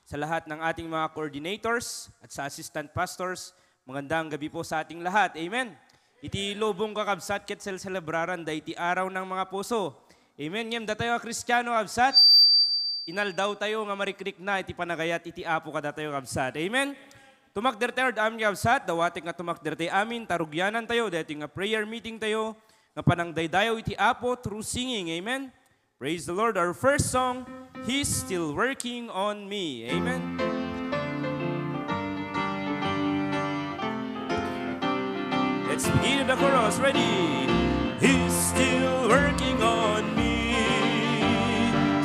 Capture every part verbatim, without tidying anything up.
Sa lahat ng ating mga coordinators at sa assistant pastors, magandang gabi po sa ating lahat. Amen. Iti lubong, kakabsat, ket selebraran da iti araw ng mga puso. Amen. Ngem datayo nga Kristiano, kabsat, inaldaw tayo nga marikrikna iti panagayat iti Apo kadatayo, kabsat. Amen. Tumakder tayo, amin, kabsat, dawatek nga tumakder tayo amin, tarugianan tayo, daytoy nga prayer meeting tayo, nga panangdaydayaw iti Apo through singing. Amen. Praise the Lord. Our first song, He's Still Working on Me. Amen. Let's begin the chorus. Ready? He's still working on me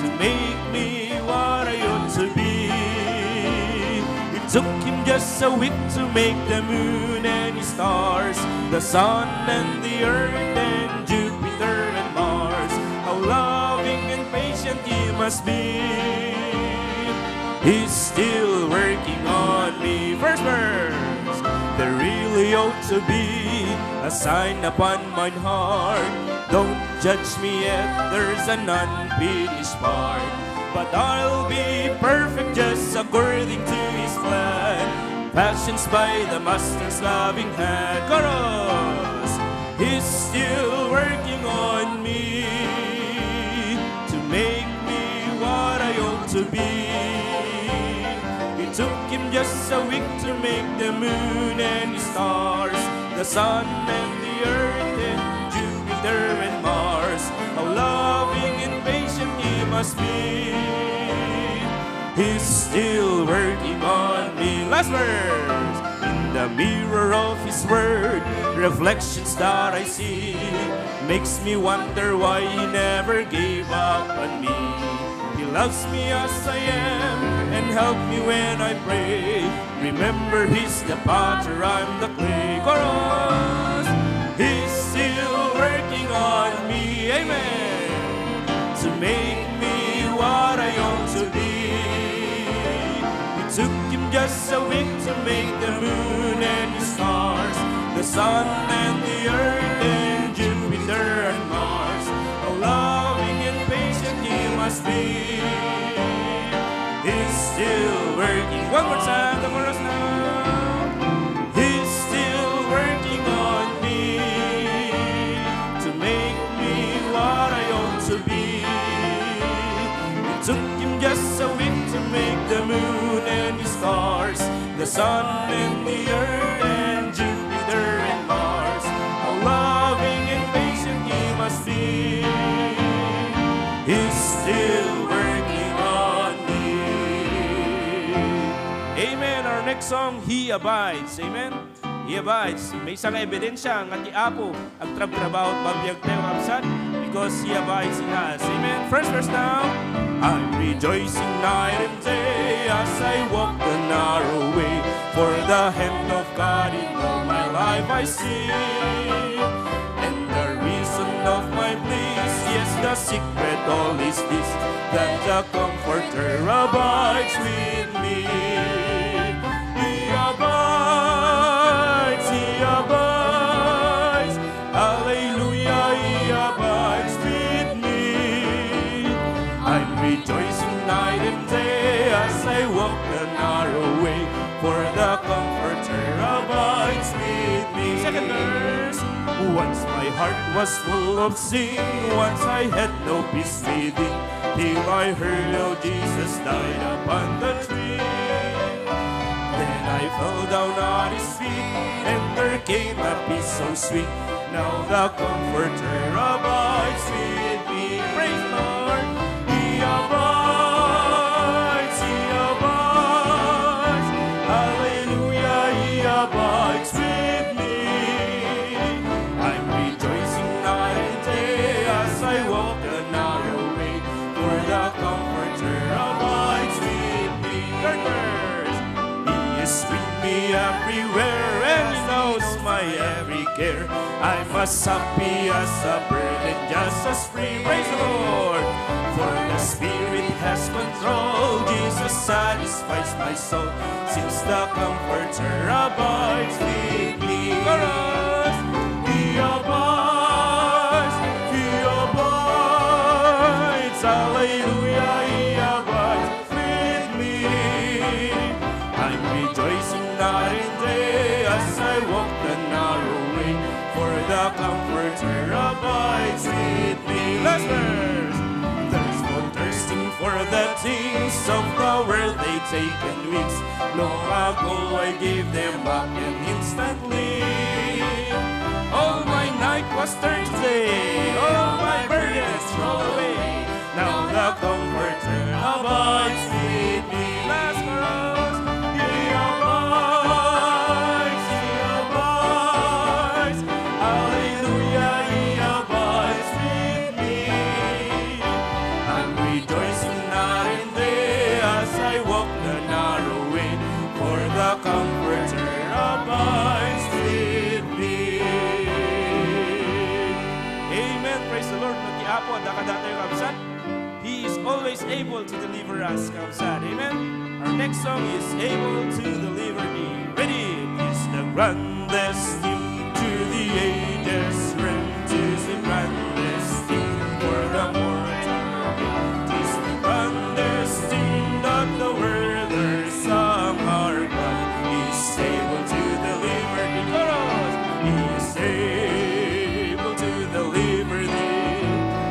to make me what I ought to be. It took him just a week to make the moon and the stars, the sun and the earth and Jupiter and Mars. How loving and patient he must be. He's still working on me. First verse. There really ought to be a sign upon my heart. Don't judge me yet, there's an unfinished part. But I'll be perfect just according to his plan. Fashioned by the master's loving hand. Chorus! He's still working on me to make me what I ought to be. It took him just a week to make the moon and the stars, the sun and the earth and Jupiter and Mars. How loving and patient he must be. He's still working on me. Last verse. In the mirror of his word, reflections that I see makes me wonder why he never gave up on me. He loves me as I am and help me when I pray. Remember, he's the potter, I'm the clay. Chorus. He's still working on me. Amen. To make me what I ought to be. It took him just a week to make the moon and the stars, the sun and the earth and Jupiter and Mars. How loving and patient he must be. He's still working. One more time, the chorus now. He's still working on me to make me what I ought to be. It took him just a week to make the moon and the stars, the sun and the earth and Jupiter and Mars. How loving and patient he must be. He's still working on me. Amen. Our next song, He Abides. Amen. He abides. Maysa nga ebidensya nga ti Apo agtrabtrabaho iti biag tayo, kabsat, because He abides in us. Amen. First verse now. I'm rejoicing night and day as I walk the narrow way, for the hand of God in all my life I see. And the reason of my bliss, yes, the secret all is this, that the Comforter abides with me. He abides, he abides, hallelujah, he abides with me. I'm rejoicing night and day as I walk the narrow way, for the Comforter abides with me. Second verse. Once my heart was full of sin, once I had no peace within, till I heard how Jesus died upon the tree. Then I fell down at his feet, and there came a peace so sweet. Now the Comforter abides with me. Praise the Lord. He abides, he abides. Hallelujah, he abides with me. I'm rejoicing night and day as I walk the narrow way, for the Comforter abides with me. Third verse. He is with me everywhere, and he knows my every care. I'm as happy as a bird and just as free. Praise the Lord. For the Spirit has control. Jesus satisfies my soul, since the Comforter abides with me. Chorus. He abides, he abides, hallelujah, he abides with me. I walk the narrow way, for the Comforter abides with me. Last verse. There's no thirsting for the things of the world, they take and mix. Long ago I gave them up, and instantly all my night was turned to day. All my burdens roll away. Now the Comforter abides with me. Last chorus. He abides, He abides. Hallelujah, He abides with me. I'm rejoicing night and day as I walk the narrow way, for the Comforter abides with me. Amen. Praise the Lord. Ti Apo, adda kadatayo, kabsat. He is always able to deliver us, kabsat. Amen. Our next song is Able to Deliver Me. Ready? Is the grandest thing to the ages realm. Is the grandest thing for the mortal. Is the grandest thing that the world has sung. Our God is able to deliver me. Chorus. He is able to deliver thee.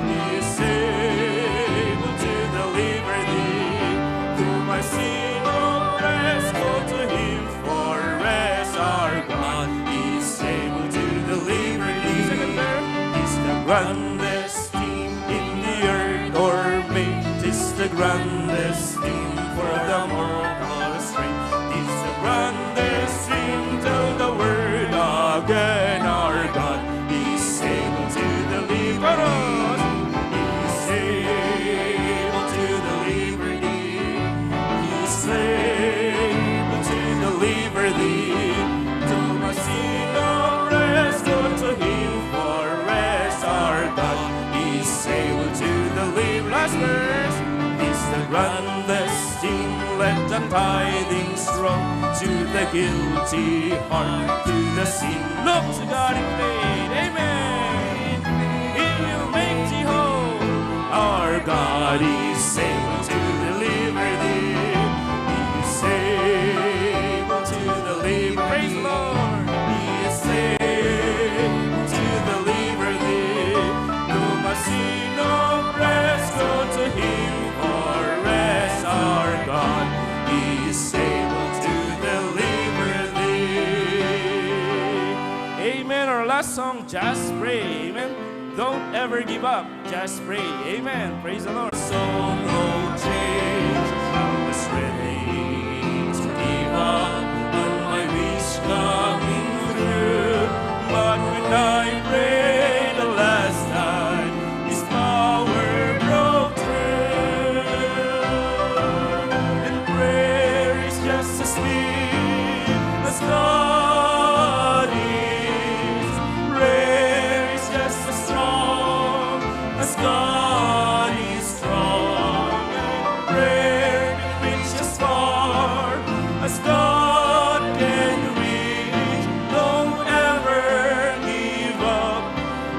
He is able to deliver thee. Though my sin oppress, go to Him for rest. Our God is able to deliver thee. Second verse. Is the grandest thing in the earth or made. Is the grandest thing for the mortal strength. Is the grandest thing, tell the word again. Our God is able to deliver us. He is able to deliver thee. He is able to deliver thee. Though my sin oppress, go to Him for rest. Our God is able to deliver. Last verse. Is the grandest thing, let the tidings roll to the guilty heart, to the sin. Look to God in faith. Amen. He will make thee whole. Our God is able to deliver thee. He is able to deliver. Praise the Lord. He is able to deliver thee. Though my sin oppress, go to Him for rest. Our God is able to deliver thee. Amen. Our last song, Just Pray. Amen. Don't ever give up. Just pray. Amen. Praise the Lord. So no change. I was ready to give up on my wish coming through. But when I prayed the last time, His power broke through. And prayer is just as big as God is. Prayer is just as strong as God is strong. Prayer can reach as far as God can reach. Don't ever give up.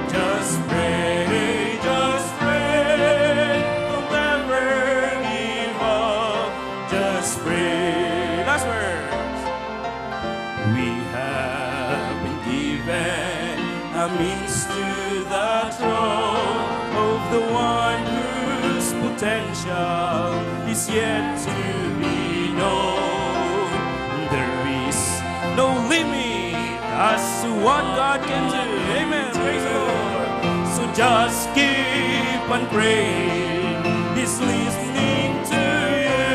Just pray, just pray. Don't ever give up. Just pray. Last verse. We have been given a means to the throne of the one whose potential is yet to be known. There is no limit as to what God can do. Amen. Praise the Lord. So just keep on praying. He's listening to you.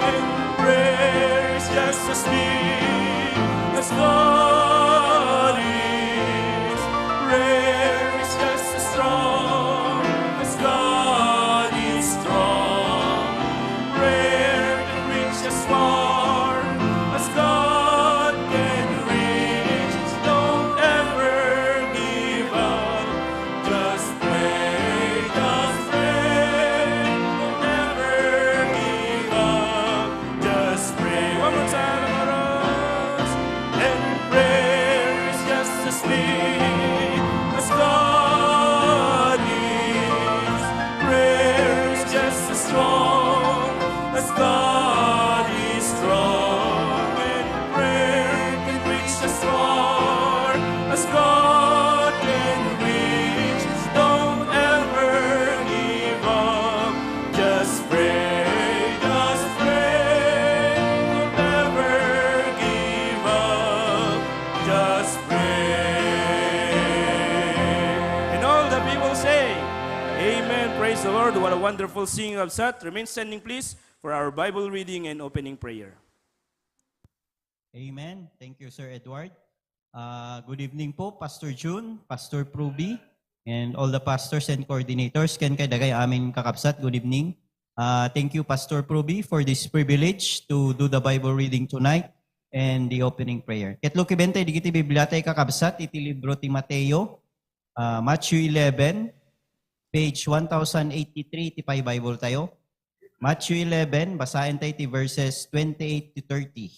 And prayer is just as big as God is. Prayer is just as strong as God is strong. Prayer can reach as far as God can reach. Don't ever give up. Just pray. Say, Amen. Praise the Lord. What a wonderful singing of Sat. Remain standing, please, for our Bible reading and opening prayer. Amen. Thank you, Sir Edward. Uh, good evening po, Pastor June, Pastor Pruby, and all the pastors and coordinators. Ken kay dagay amin kakabsat, good evening. Uh, thank you, Pastor Pruby, for this privilege to do the Bible reading tonight and the opening prayer. Ket lukiben tay digiti Biblia tay kakabsat iti libro ti Mateo, uh, Matthew eleven, page one thousand eighty-three ti pay Bible tayo. Matthew eleven, basaen tay ti verses twenty-eight to thirty.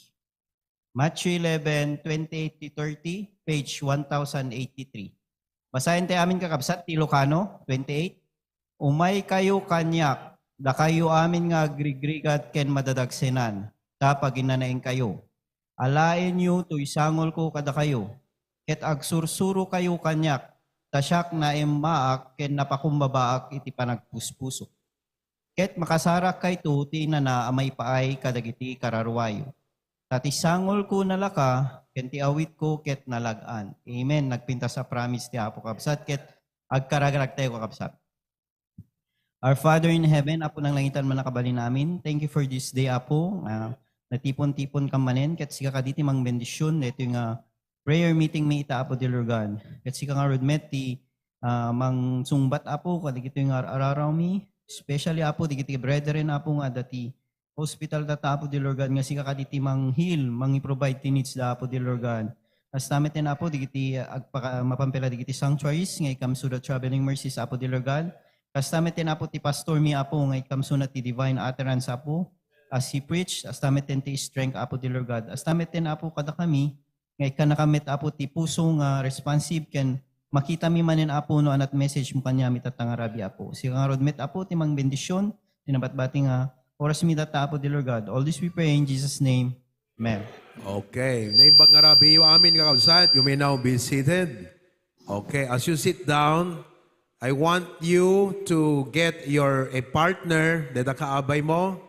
Matthew eleven, twenty-eight to thirty, page one thousand eighty-three. Basaen tay amin kakabsat ti Ilocano, twenty-eight. Umaykayo kaniak, dakayo amin nga agrigrigat ken madadagsenan, ta paginanaenkayo. Alaenyo toy sangolko kadakayo, ket agsursurokayo kaniak, ta siak naemmaak ken napakumbabaak iti panagpuspuso. Ket makasarakkayto ti inana a maipaay kadagiti kararuayo. Ta ti sangolko nalaka, ken ti awitko ket nalag-an. Amen. Nagpintas a promise ti Apo, kabsat, ket agkararagtayo, kakabsat. Our Father in heaven, Apo nang langitan, mannakabalin amin, thank you for this day, Apo. Ah, natipon-tipon kam manen, ket sika kadi ti mangbendision daytoy nga prayer meeting mi ita, Apo, dear Lord God. Ket sika ngarud met ti, ah, mangsungbat, Apo, kadagitoy nga ar-araraw mi, especially, Apo, dagiti brethren, Apo, nga adda ti hospital data, Apo, dear Lord God, nga sika kadi ti mang-heal, mangi-provide ti needs da, Apo, dear Lord God. Kasta met ten, Apo, dagiti agpaka-, mapampela dagiti sanctuaries nga ikamso da traveling mercies, Apo, dear Lord God. Kasta met ten, Apo, ti pastor mi, Apo, nga ikamso na ti divine utterance, Apo, as he preach. Kasta met ten ti strength, Apo, dear Lord God. Kasta met ten, Apo, kadakami, nga ikkannaka met, Apo, ti puso nga responsive ken makitami manen, Apo, no anat message mo kaniami tatta nga rabii, Apo. Sika ngarud met, Apo, ti mangbendision, ti nabatbati nga oras mi tatta, Apo, dear Lord God. All this we pray in Jesus' name. Amen. Okay. Naimbag nga rabiiyo amin, kakabsat. You may now be seated. Okay, as you sit down, I want you to get your a partner, dayta kaabay mo.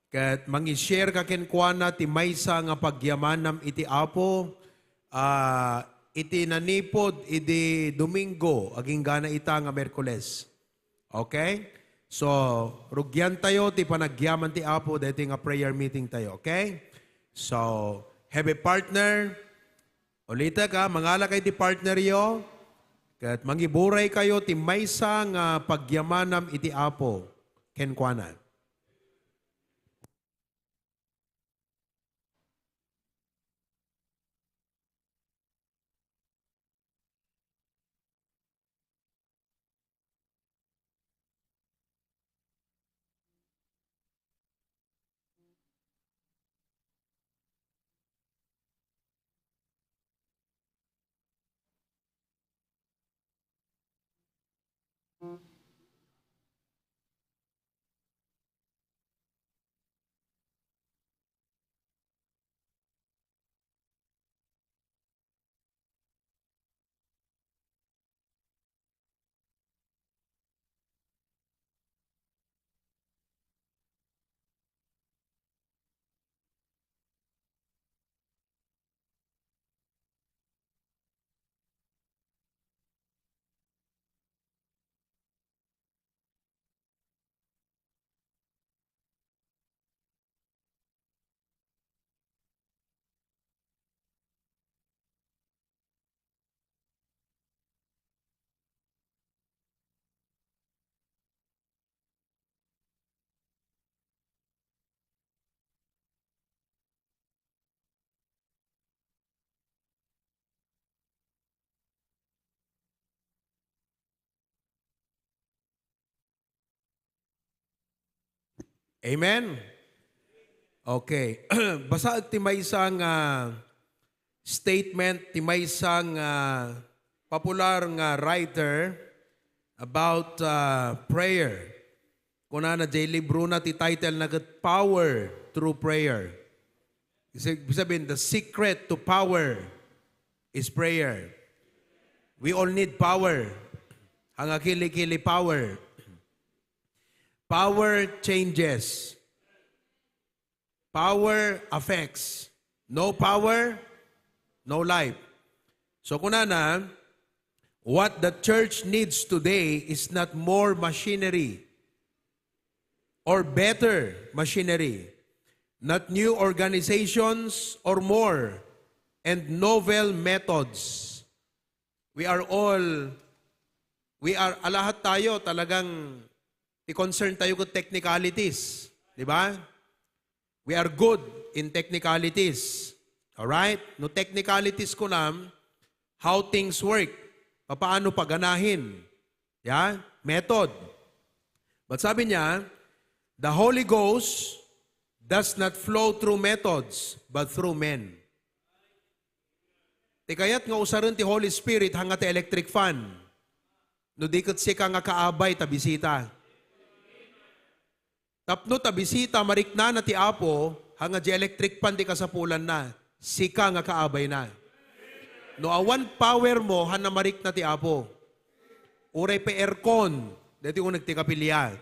Ket mangi-share ka kenkuana ti maysa nga pagyamanam iti Apo, ah, iti nanipud idi Domingo, aginggana ita nga Miyerkules. Okay? So, rugiantayo ti panagyaman ti Apo daytoy nga prayer meeting tayo, okay? So, have a partner, ulitek, ha, mangala kayo ti partneryo, ket mangiburay kayo ti maysa nga pagyamanam iti Apo kenkuana. Amen? Okay. Basaek ti maysa nga statement ti maysa nga popular nga writer about, uh, prayer. Kunana, jay libro na ti title na ket Power Through Prayer. Ibig sabihin, the secret to power is prayer. We all need power. Hanga kili-kili power. Power changes. Power affects. No power, no life. So kunana, What the church needs today is not more machinery or better machinery, not new organizations or more and novel methods. We are all, we are, alahat tayo talagang ti concern tayo kung technicalities, di ba? We are good in technicalities. Alright? No technicalities kunam, how things work. Papaano paganahin. Yeah? Method. But sabi niya, the Holy Ghost does not flow through methods, but through men. Ti kayat nga usaren ti Holy Spirit, hanga ti electric fan. No di ket sika nga kaabay ta bisita. Tapno ta bisita, mariknana ti Apo, hanga di electric fan ti kasapulanna, sika nga kaabayna. No awan power mo, hanna marikna ti Apo. Uray pa aircon, dati uneg ti kapilya.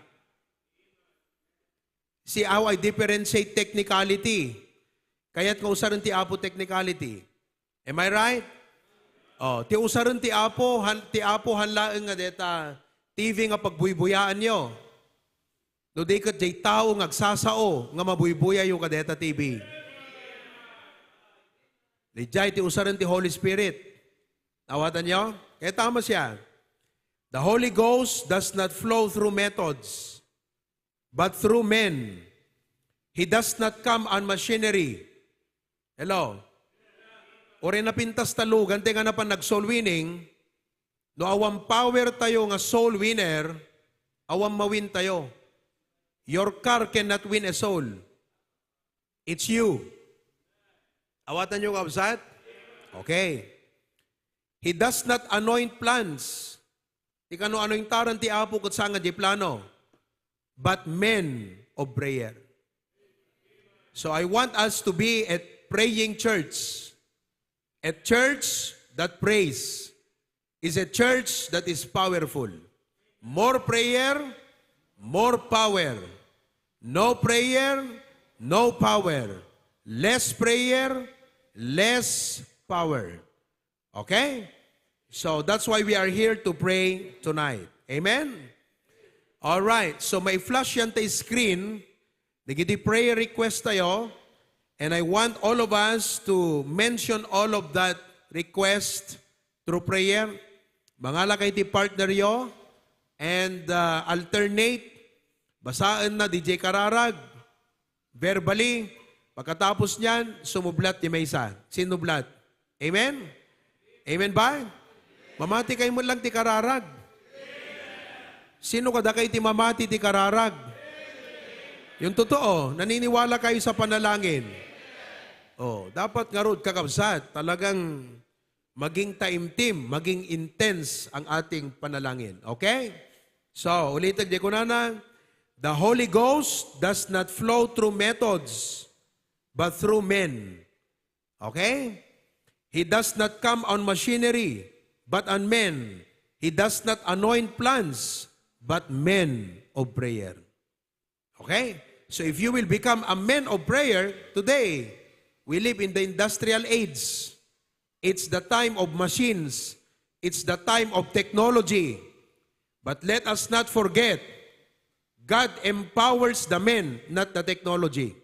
See how I differentiate technicality. Kayat nga usaren ti Apo technicality. Am I right? Oh, ti usaren ti Apo, han, ti Apo han laeng nga deta T V nga pagbuybuyaanyo. No di ket jay tao nga agsasao nga mabuybuyayo kadeta T V. Dijay ti usaren ti Holy Spirit. Awatanyo? Kaya tama siya. The Holy Ghost does not flow through methods, but through men. He does not come on machinery. Hello? Uray napintas ta lugan, ti nga napan nag-soul winning, no awan power tayo nga soul winner, awan mawin tayo. Your car cannot win a soul. It's you. Awatanyo, kabsat? Okay. He does not anoint plants. Ti kano anointaran ti Apo ket saan nga di plano, but men of prayer. So I want us to be a praying church. A church that prays is a church that is powerful. More prayer, more power. No prayer, no power. Less prayer, less power. Okay? So that's why we are here to pray tonight. Amen? All right. So may flash yan ta screen. Dagiti prayer request tayo. And I want all of us to mention all of that request through prayer. Mangala kay ti partner yo and uh, alternate. Basaen na D J Kararag. Verbally, pagkatapos niyan, sumublat ti maysa. Sinublat. Amen? Amen ba? Mamati kayo man lang ti kararag. Sino kadakay ti mamati ti kararag? Yung totoo, naniniwala kayo sa panalangin. Oh, dapat ngarud, kakabsat, talagang maging taimtim, maging intense ang ating panalangin. Okay? So, ulitek di kunana, the Holy Ghost does not flow through methods, but through men. Okay? He does not come on machinery, but on men. He does not anoint plants, but men of prayer. Okay? So if you will become a man of prayer today, we live in the industrial age. It's the time of machines. It's the time of technology. But let us not forget, God empowers the men, not the technology.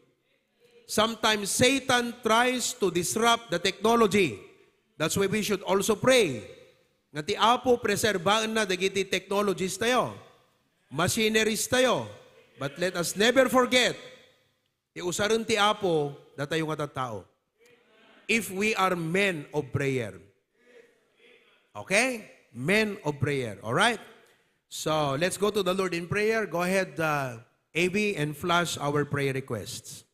Sometimes Satan tries to disrupt the technology. That's why we should also pray nga ti Apo preserbaenna dagiti technologies tayo, machineries tayo. But let us never forget, ti usaren ti Apo, datayo nga tattao. If we are men of prayer. Okay? Men of prayer. All right? So, let's go to the Lord in prayer. Go ahead, uh, A B, and flash our prayer requests.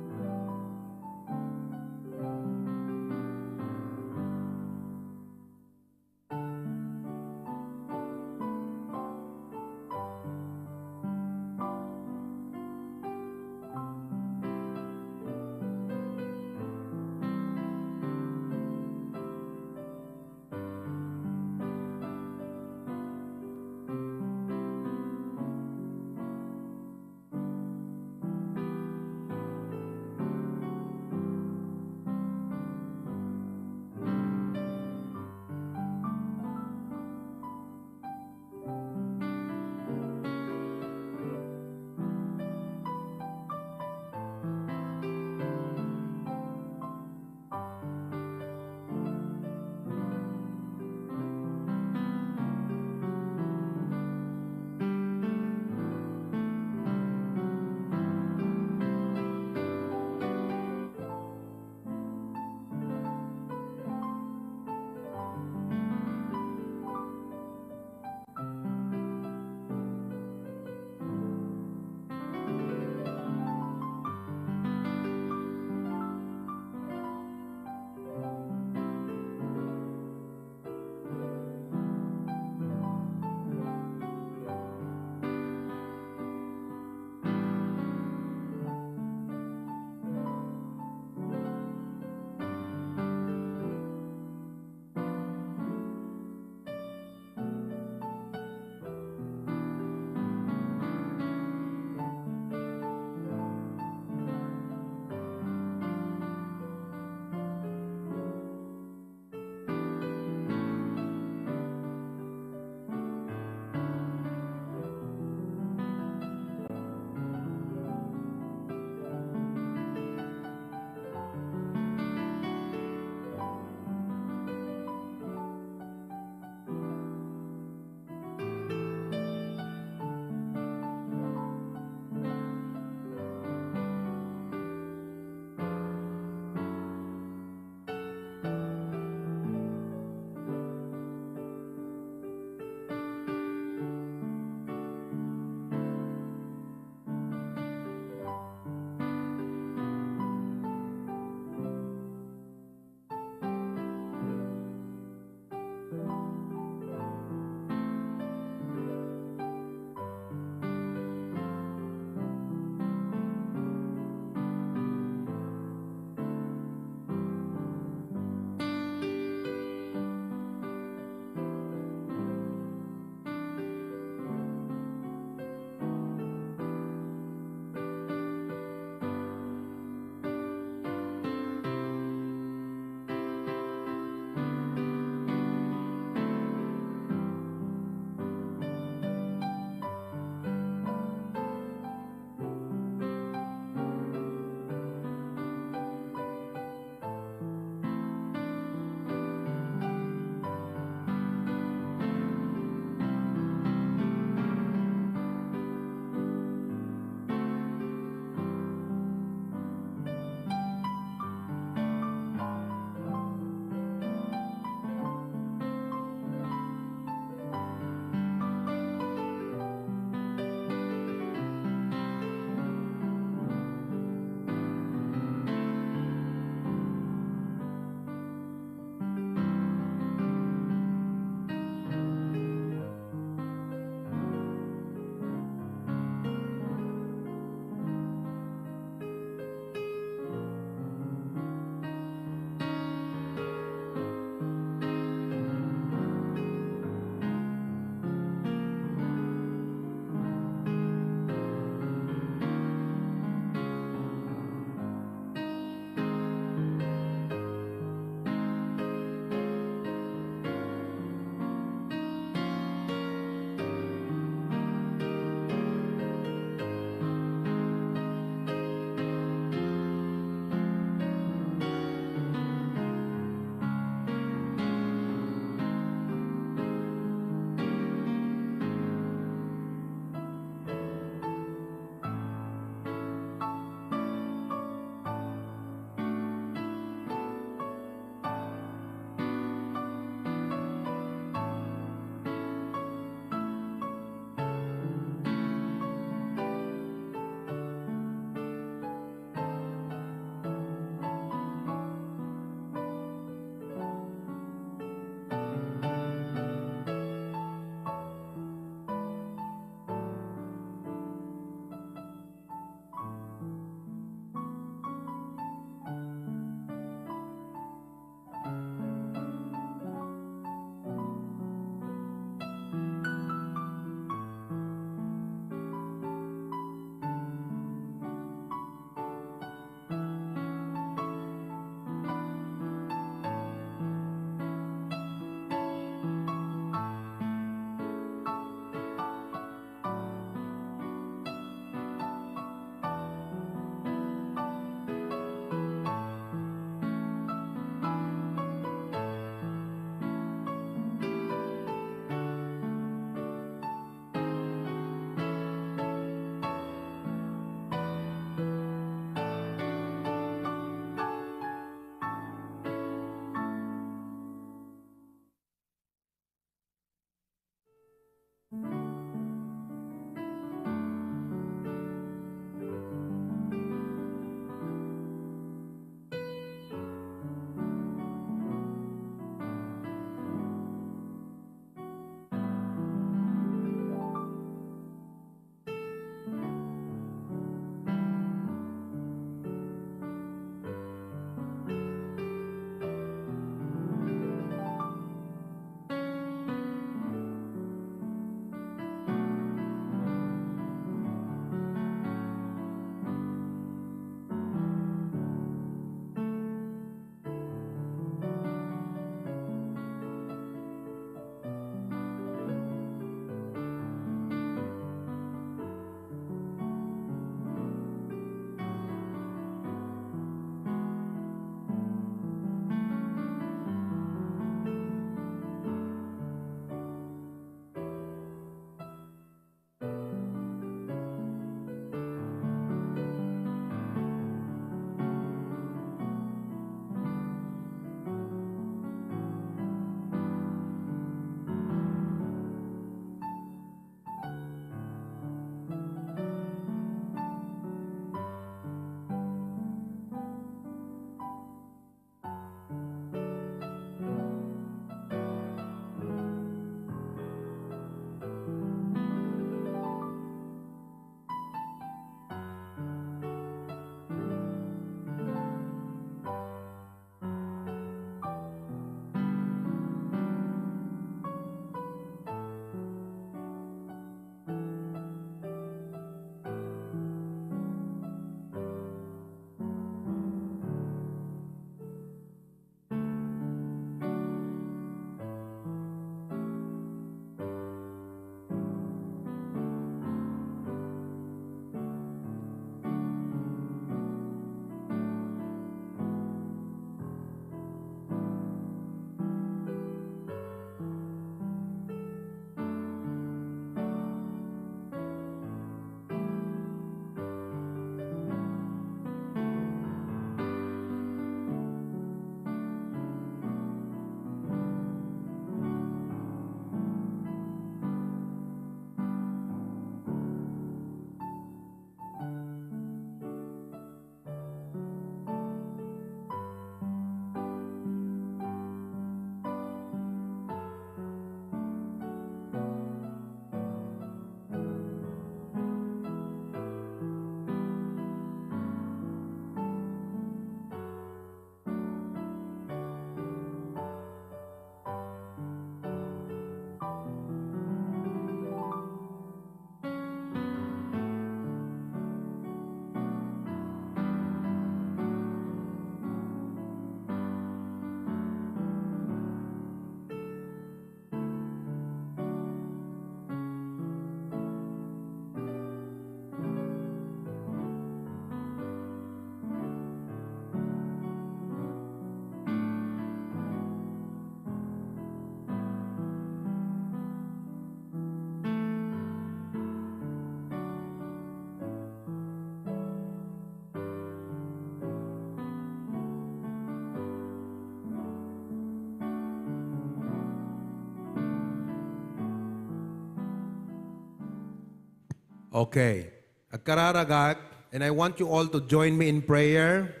Okay. Agkararagak, and I want you all to join me in prayer.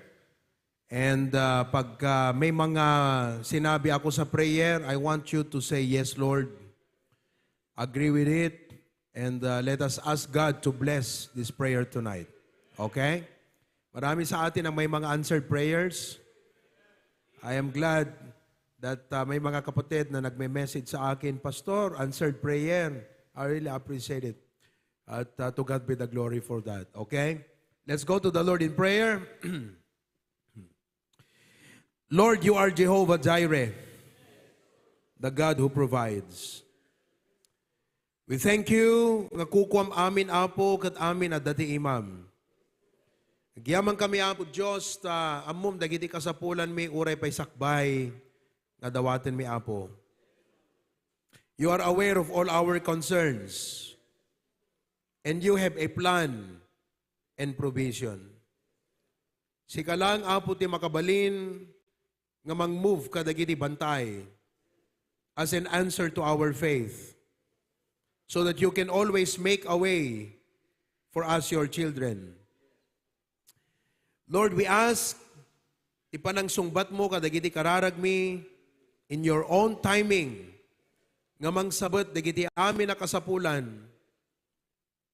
And uh, pagka may mga sinabi ako sa prayer, I want you to say, "Yes, Lord." Agree with it. And uh, let us ask God to bless this prayer tonight. Okay? Marami sa atin ang may mga answered prayers. I am glad that uh, may mga kapatid na nagme-message sa akin, "Pastor, answered prayer." I really appreciate it. At uh, to God be the glory for that. Okay? Let's go to the Lord in prayer. Lord, you are Jehovah Jireh, the God who provides. We thank you nga kukuam amin, Apo, ket amin adda ti imam. Agyamankami, Apo Dios, ta ammom dagiti kasapulanmi uray pay sakbay nga dawatenmi, Apo. You are aware of all our concerns, and you have a plan and provision. Sika lang, Apo, ti makabalin nga mang-move kadagiti bantay as an answer to our faith, so that you can always make a way for us, your children. Lord, we ask, ti panangsungbatmo kadagiti kararagmi in your own timing, nga mangsabet dagiti amin a kasapulan,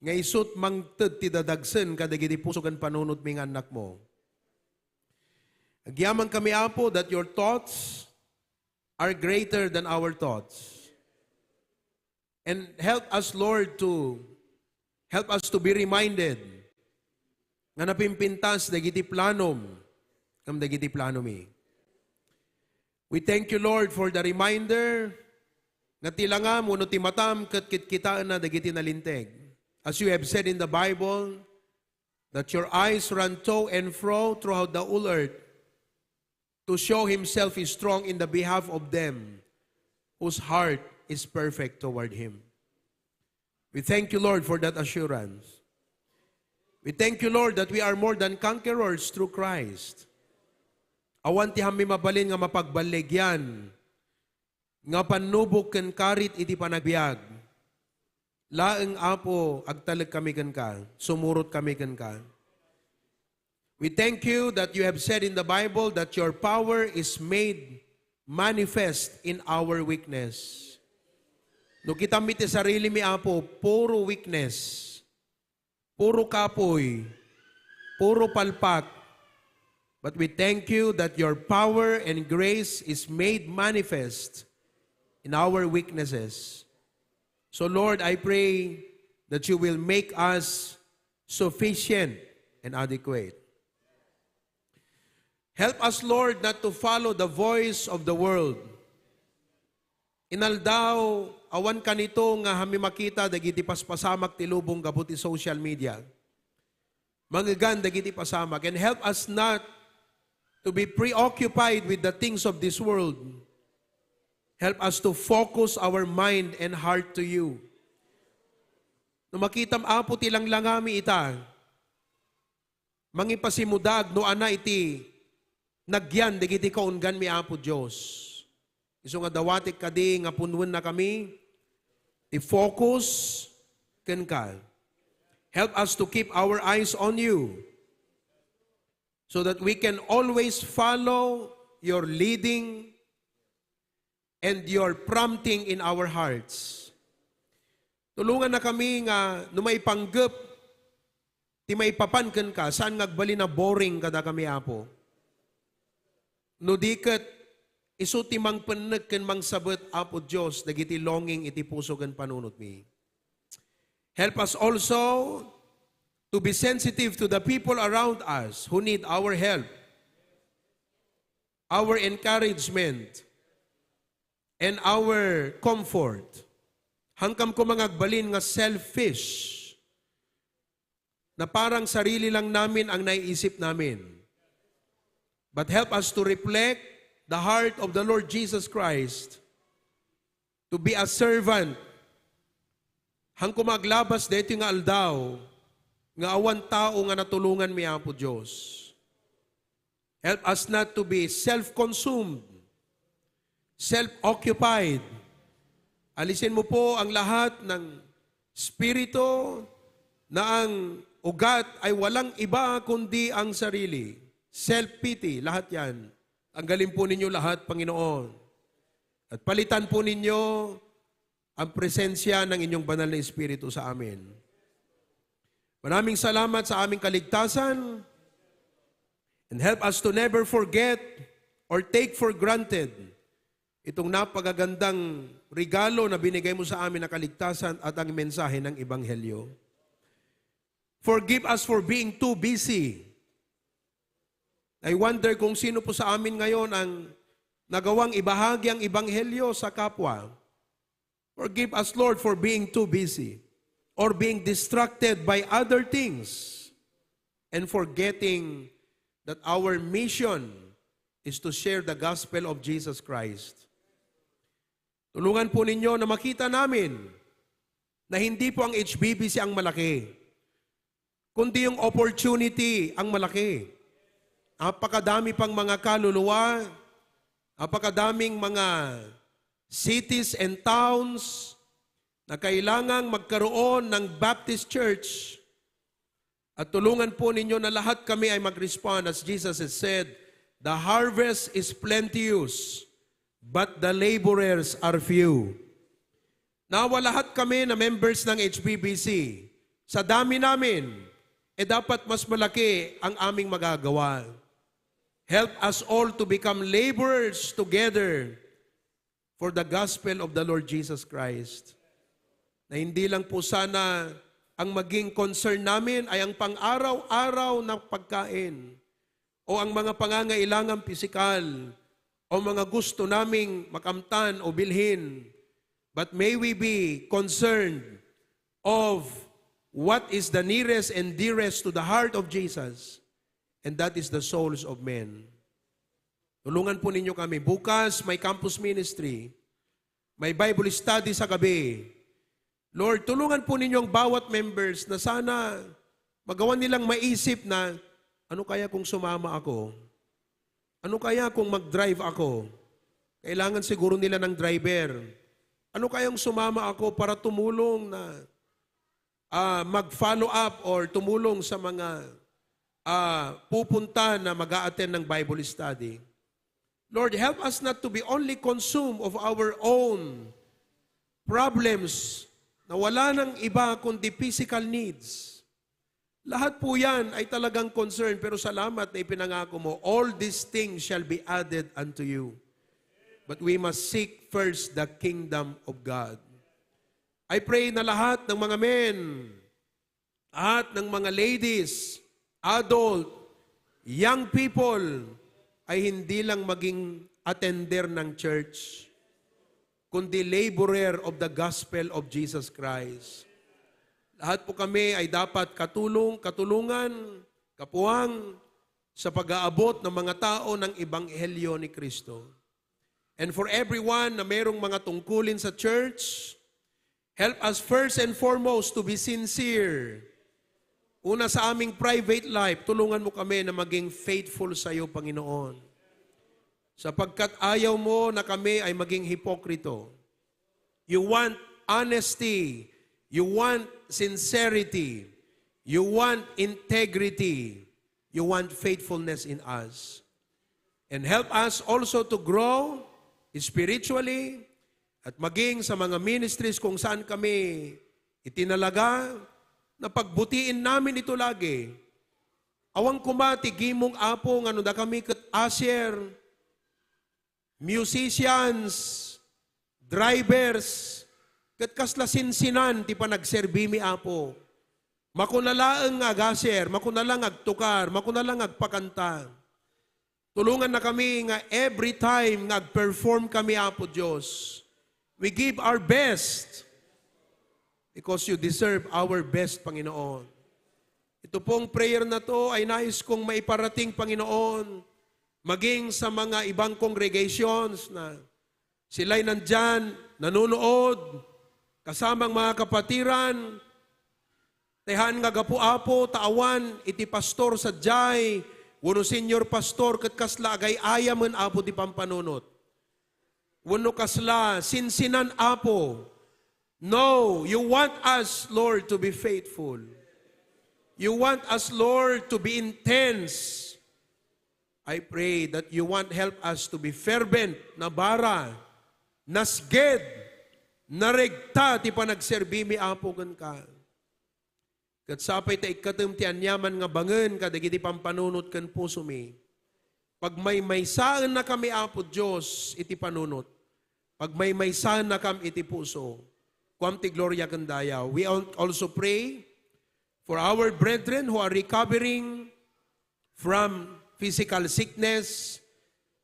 nga isut' mangted ti dadagsen kadagiti puso ken panunotmi nga annakmo. Agyamankami, Apo, that your thoughts are greater than our thoughts. And help us, Lord, to help us to be reminded nga napimpintas dagiti planom ngem dagiti planomi. We thank you, Lord, for the reminder nga ti langam wenno ti matam ket kitkitaenna dagiti nalinteg. As you have said in the Bible, that your eyes run to and fro throughout the whole earth to show himself is strong in the behalf of them whose heart is perfect toward him. We thank you, Lord, for that assurance. We thank you, Lord, that we are more than conquerors through Christ. Awan ti hammi mabalin nga mapagballigyan nga pannubog ken karit iti panagbiag. Laeng, Apo, agtalek kami kenka, sumurot kami kenka. We thank you that you have said in the Bible that your power is made manifest in our weakness. No kitam iti sarilimi, Apo, puro weakness, puro kapoy, puro palpak. But we thank you that your power and grace is made manifest in our weaknesses. So, Lord, I pray that you will make us sufficient and adequate. Help us, Lord, not to follow the voice of the world. Inaldaw, awan kanito nga hammi makita dagiti paspasamak ti lubong gapu ti social media. Mangegan dagiti pasamak, and help us not to be preoccupied with the things of this world. Help us to focus our mind and heart to you. No makitam, Apo, ti langlangami ita, mangipasimudag no ania iti nagyan dagiti kaungganmi, Apo Dios. Isu nga dawatek kadi nga punnuennakami ti focus kenka. Help us to keep our eyes on you so that we can always follow your leading and your prompting in our hearts. Tulongannakami nga no maipanggep ti maipapan kenka, saan nga agbalin a boring kadakami, Apo. No di ket, isu ti mangpenneg ken mangsabet, Apo Dios, dagiti longing iti puso ken panunotmi. Help us also to be sensitive to the people around us who need our help, our encouragement, and our comfort. Hankam koma nga agbalin nga selfish na parang sarili lang namin ang naiisip namin. But help us to reflect the heart of the Lord Jesus Christ, to be a servant. Hankoma aglabas daytoy nga aldaw nga awan tao nga natulonganmi, Apo Dios. Help us not to be self-consumed, self-occupied. Alisin mo po ang lahat ng spirito na ang ugat ay walang iba kundi ang sarili. Self-pity, lahat yan. Tanggalin po ninyo lahat, Panginoon. At palitan po ninyo ang presensya ng inyong banal na Espiritu sa amin. Maraming salamat sa aming kaligtasan, and help us to never forget or take for granted itong napagagandang regalo na binigay mo sa amin na kaligtasan at ang mensahe ng Ebanghelyo. Forgive us for being too busy. I wonder kung sino po sa amin ngayon ang nagawang ibahagi ang Ebanghelyo sa kapwa. Forgive us, Lord, for being too busy or being distracted by other things and forgetting that our mission is to share the gospel of Jesus Christ. Tulungan po ninyo na makita namin na hindi po ang H B B C ang malaki, kundi yung opportunity ang malaki. Napakadami pang mga kaluluwa, napakadaming mga cities and towns na kailangang magkaroon ng Baptist Church. At tulungan po ninyo na lahat kami ay mag-respond, as Jesus has said, "The harvest is plenteous, but the laborers are few." Nawa lahat kami na members ng H B B C, sa dami namin, e dapat mas malaki ang aming magagawa. Help us all to become laborers together for the gospel of the Lord Jesus Christ. Na hindi lang po sana ang maging concern namin ay ang pang-araw-araw na pagkain o ang mga pangangailangang pisikal o mga gusto naming makamtan o bilhin, but may we be concerned of what is the nearest and dearest to the heart of Jesus, and that is the souls of men. Tulungan po ninyo kami. Bukas, may campus ministry. May Bible study sa gabi. Lord, tulungan po ninyo ang bawat members na sana magawa nilang maisip na, "Ano kaya kung sumama ako? Ano kaya kung mag-drive ako?" Kailangan siguro nila ng driver. "Ano kayang sumama ako para tumulong na, ah, mag-follow up or tumulong sa mga, ah, pupunta na mag-a-attend ng Bible study?" Lord, help us not to be only consumed of our own problems na wala nang iba kundi physical needs. Lahat po yan ay talagang concern, pero salamat na ipinangako mo, "All these things shall be added unto you." But we must seek first the kingdom of God. I pray na lahat ng mga men, at ng mga ladies, adult, young people, ay hindi lang maging attender ng church, kundi laborer of the gospel of Jesus Christ. Lahat po kami ay dapat katulong, katulungan, kapuang sa pag-aabot ng mga tao ng Ebanghelyo ni Kristo. And for everyone na merong mga tungkulin sa church, help us first and foremost to be sincere. Una, sa aming private life, tulungan mo kami na maging faithful sa iyo, Panginoon. Sapagkat ayaw mo na kami ay maging hipokrito. You want honesty. You want sincerity. You want integrity. You want faithfulness in us. And help us also to grow spiritually at maging sa mga ministries kung saan kami itinalaga, na pagbutiin namin ito lagi. Awan koma ti gimong, Apo, nga no dakami ket usher, musicians, drivers, ket kasla sinsinan ti panagserbimi, Apo. Makuna laeng nga agasir, makuna lang agtukar, makuna lang agpakanta. Tulungan na kami nga every time nga agperform kami, Apo Dios, we give our best because you deserve our best, Panginoon. Ito pong prayer na to ay nais kong maiparating, Panginoon, maging sa mga ibang congregations na sila'y nandyan, nanonood, kasamang mga kapatiran, tehan nga gapu, Apo, ta awan iti pastor sadiay, wenno senior pastor, ket kasla agay-ayamen, Apo, ti pampanunot. Wenno kasla sinsinan, Apo. No, you want us, Lord, to be faithful. You want us, Lord, to be intense. I pray that you want help us to be fervent, nabara, nasged, naregta ti panagserbimi, Apo, kenka. Ket sapay ta ikkatem ti aniaman nga bangen kadagiti pampanunot ken pusomi. Pagmaymaysaennakami, Apo Dios, iti panunot. Pagmaymaysaennakam iti puso. Kuam ti gloria ken dayaw. We al-, also pray for our brethren who are recovering from physical sickness,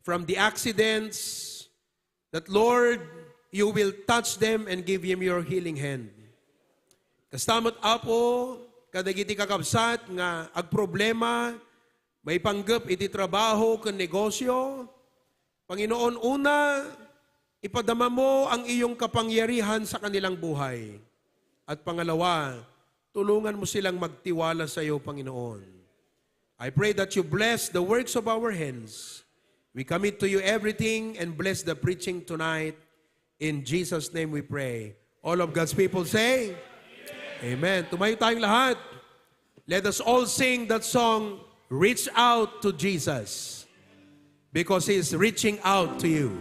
from the accidents, that, Lord, you will touch them and give him your healing hand. Kasta met, Apo, kadagiti kakabsat nga agproblema, maipanggep iti trabaho ken negosyo, Panginoon, una, ipadama mo ang iyong kapangyarihan sa kanilang buhay. At pangalawa, tulungan mo silang magtiwala sa iyo, Panginoon. I pray that you bless the works of our hands. We commit to you everything and bless the preaching tonight. In Jesus' name we pray. All of God's people say, Amen. Tumayo tayong lahat. Let us all sing that song, Reach Out to Jesus, because He is reaching out to you.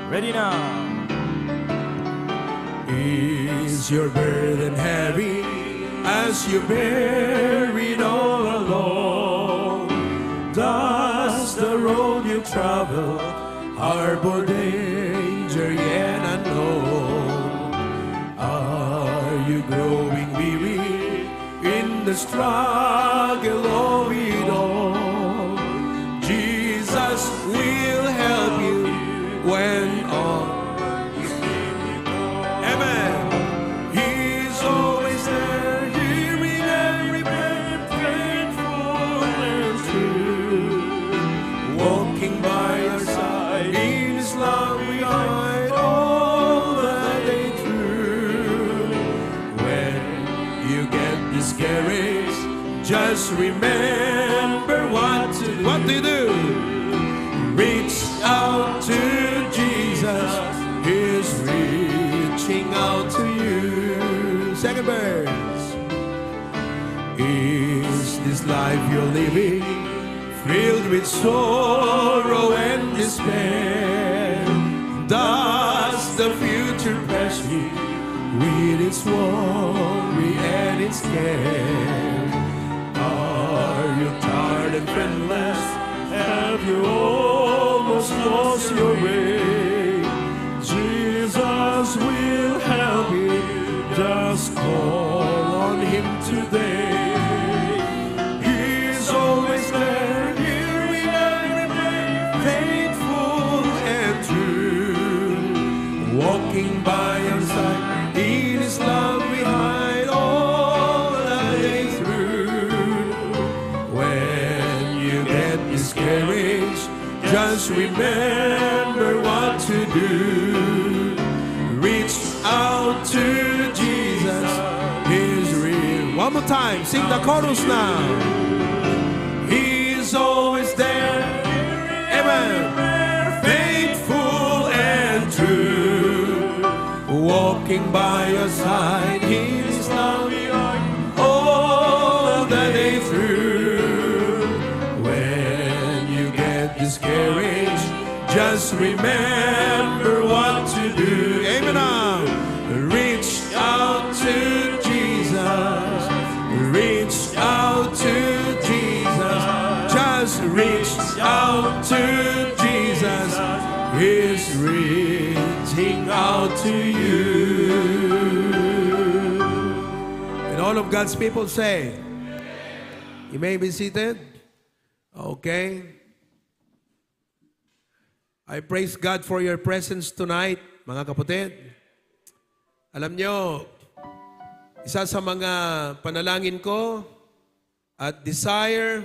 Ready now. Is your burden heavy as you bear it all alone? Does the road you travel harbor danger yet unknown? Are you growing weary in the struggle of it all? Jesus will help you when all. Amen. He's always there, hearing every prayer, faithful and true. Walking by your side, in His love we hide all the day through. When you get discouraged, just remember what to, what to do. Reach out to Jesus. He's reaching out to you. Second verse. Is this life you're living filled with sorrow and despair? Does the future pass you with its worry and its care? Are you tired and friendless? Have you almost lost your way? Jesus will help you. Just call on Him today. He's always there, hearing every prayer, faithful and true. Walking by your side, in His love we hide all the day through. When you get discouraged, just remember what to do. Reach out to Jesus. He's real. One more time. Sing the chorus now. He's always there. Amen. Faithful and true. Walking by your side. He's love you all the day through. When you get discouraged, just remember what to do. Amen. Reach out to Jesus. Reach out to Jesus. Just reach out to Jesus. He's reaching out to you. And all of God's people say, you may be seated. Okay. I praise God for your presence tonight, mga kapatid. Alam nyo, isa sa mga panalangin ko at desire,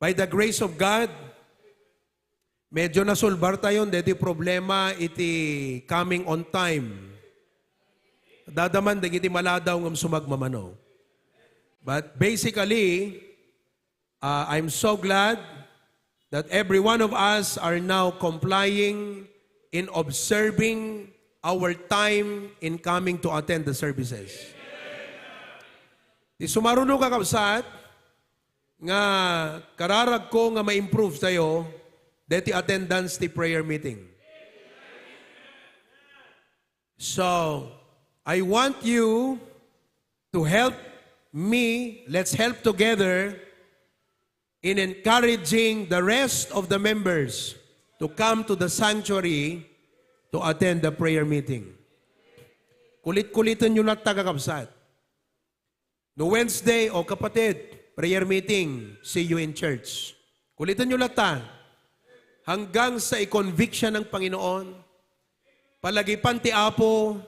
by the grace of God, medyo nasolbar tayo deti problema iti coming on time. Dadaman dagiti maladaw ngem sumagmamano. But basically, uh, I'm so glad that every one of us are now complying in observing our time in coming to attend the services. Ti sumaruno, kakabsat, nga kararag ko nga ma-improve tayo, deti attendance ti prayer meeting. So, I want you to help me, let's help together in encouraging the rest of the members to come to the sanctuary to attend the prayer meeting. Kulit-kuliten nyo latta, kakabsat. No Wednesday, o kapatid, prayer meeting, see you in church. Kulitan nyo latta. Hanggang sa i-convict siya ng Panginoon, palagipan ti Apo,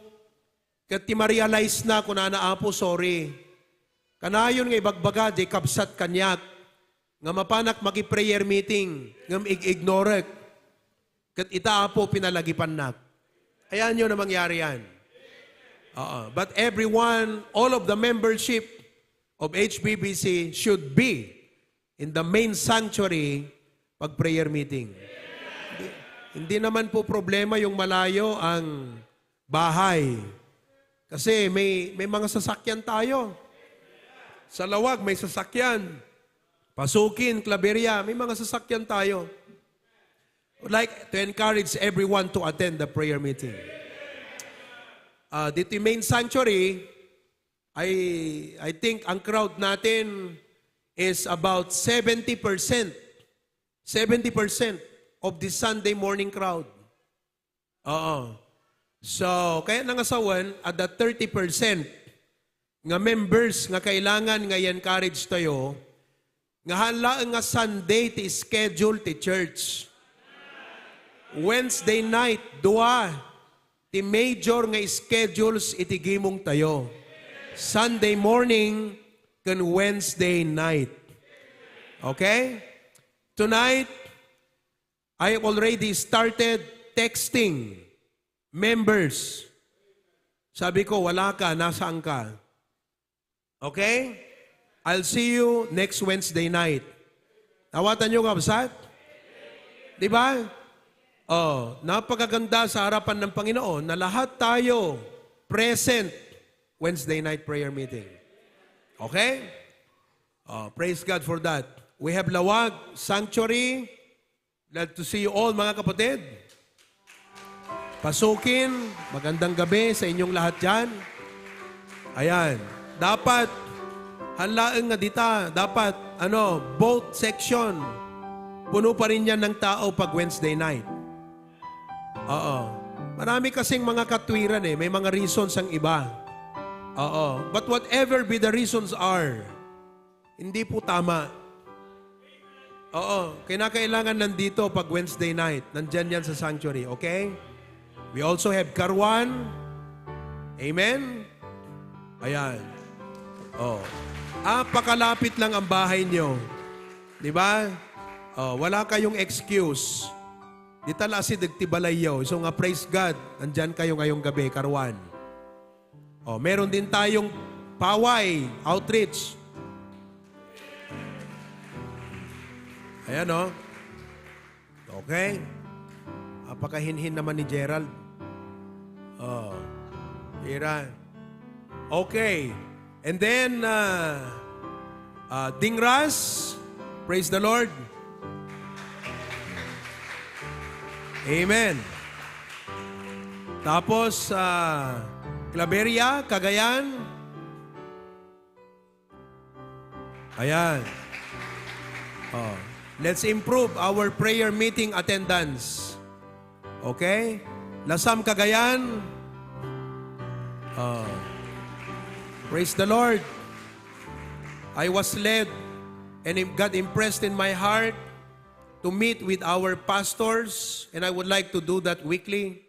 ket ti ma-realize na, kunana, "Apo, sorry. Kanayon nga ibagbaga di kabsat kaniak nga mapanak maki-prayer meeting, ngem ig-ignorek. Ket ita, Apo, pinalagipannak." Ayaw nyo na mangyari yan. Oo. But everyone, all of the membership of H B B C should be in the main sanctuary pag prayer meeting. Hindi, hindi naman po problema yung malayo ang bahay. Kasi may, may mga sasakyan tayo. Sa Lawag, may sasakyan. Pasukin, Claveria, may mga sasakyan tayo. Would like to encourage everyone to attend the prayer meeting. Uh, dito yung main sanctuary, I, I think ang crowd natin is about seventy percent. Seventy percent of the Sunday morning crowd. Oo. So, kaya nangasawan, at the thirty percent nga members nga kailangan nga i-encourage tayo, nga haan laeng nga Sunday ti schedule ti church. Wednesday night, dua ti major nga schedules iti gimong tayo. Sunday morning ken Wednesday night. Okay? Tonight, I have already started texting members. Sabi ko, "Wala ka, nasaan ka?" Okay? I'll see you next Wednesday night. Nawatan nyo, kabsat? Di ba? Oh, napakaganda sa harapan ng Panginoon na lahat tayo present Wednesday night prayer meeting. Okay? Oh, praise God for that. We have Lawag Sanctuary. Glad to see you all, mga kapatid. Pasukin, magandang gabi sa inyong lahat dyan. Ayan. Dapat, haan laeng nga dita, dapat, ano, both section, puno pa rin yan ng tao pag Wednesday night. Oo. Marami kasing mga katwiran eh. May mga reasons ang iba. Oo. But whatever be the reasons are, hindi po tama. Oo, kinakailangan nandito pag Wednesday night. Nandyan yan sa sanctuary, okay? We also have Karuan. Amen? Ayan. Oh. Ah, pakalapit lang ang bahay nyo. Di ba? Oh, wala kayong excuse. Dita la asideg ti balayyo. So nga, praise God, andyan kayo ngayong gabi, Karuan. Oh, meron din tayong Paway Outreach. Ayan, oh. Okay. Apakahinhin naman ni Gerald. Oh. Ira. Okay. And then, uh, uh, Dingras. Praise the Lord. Amen. Tapos, ah, Claveria, Cagayan. Ayan. Oh. Let's improve our prayer meeting attendance. Okay? Lasam, Cagayan. Oh. Praise the Lord. I was led and im-, God impressed in my heart to meet with our pastors, and I would like to do that weekly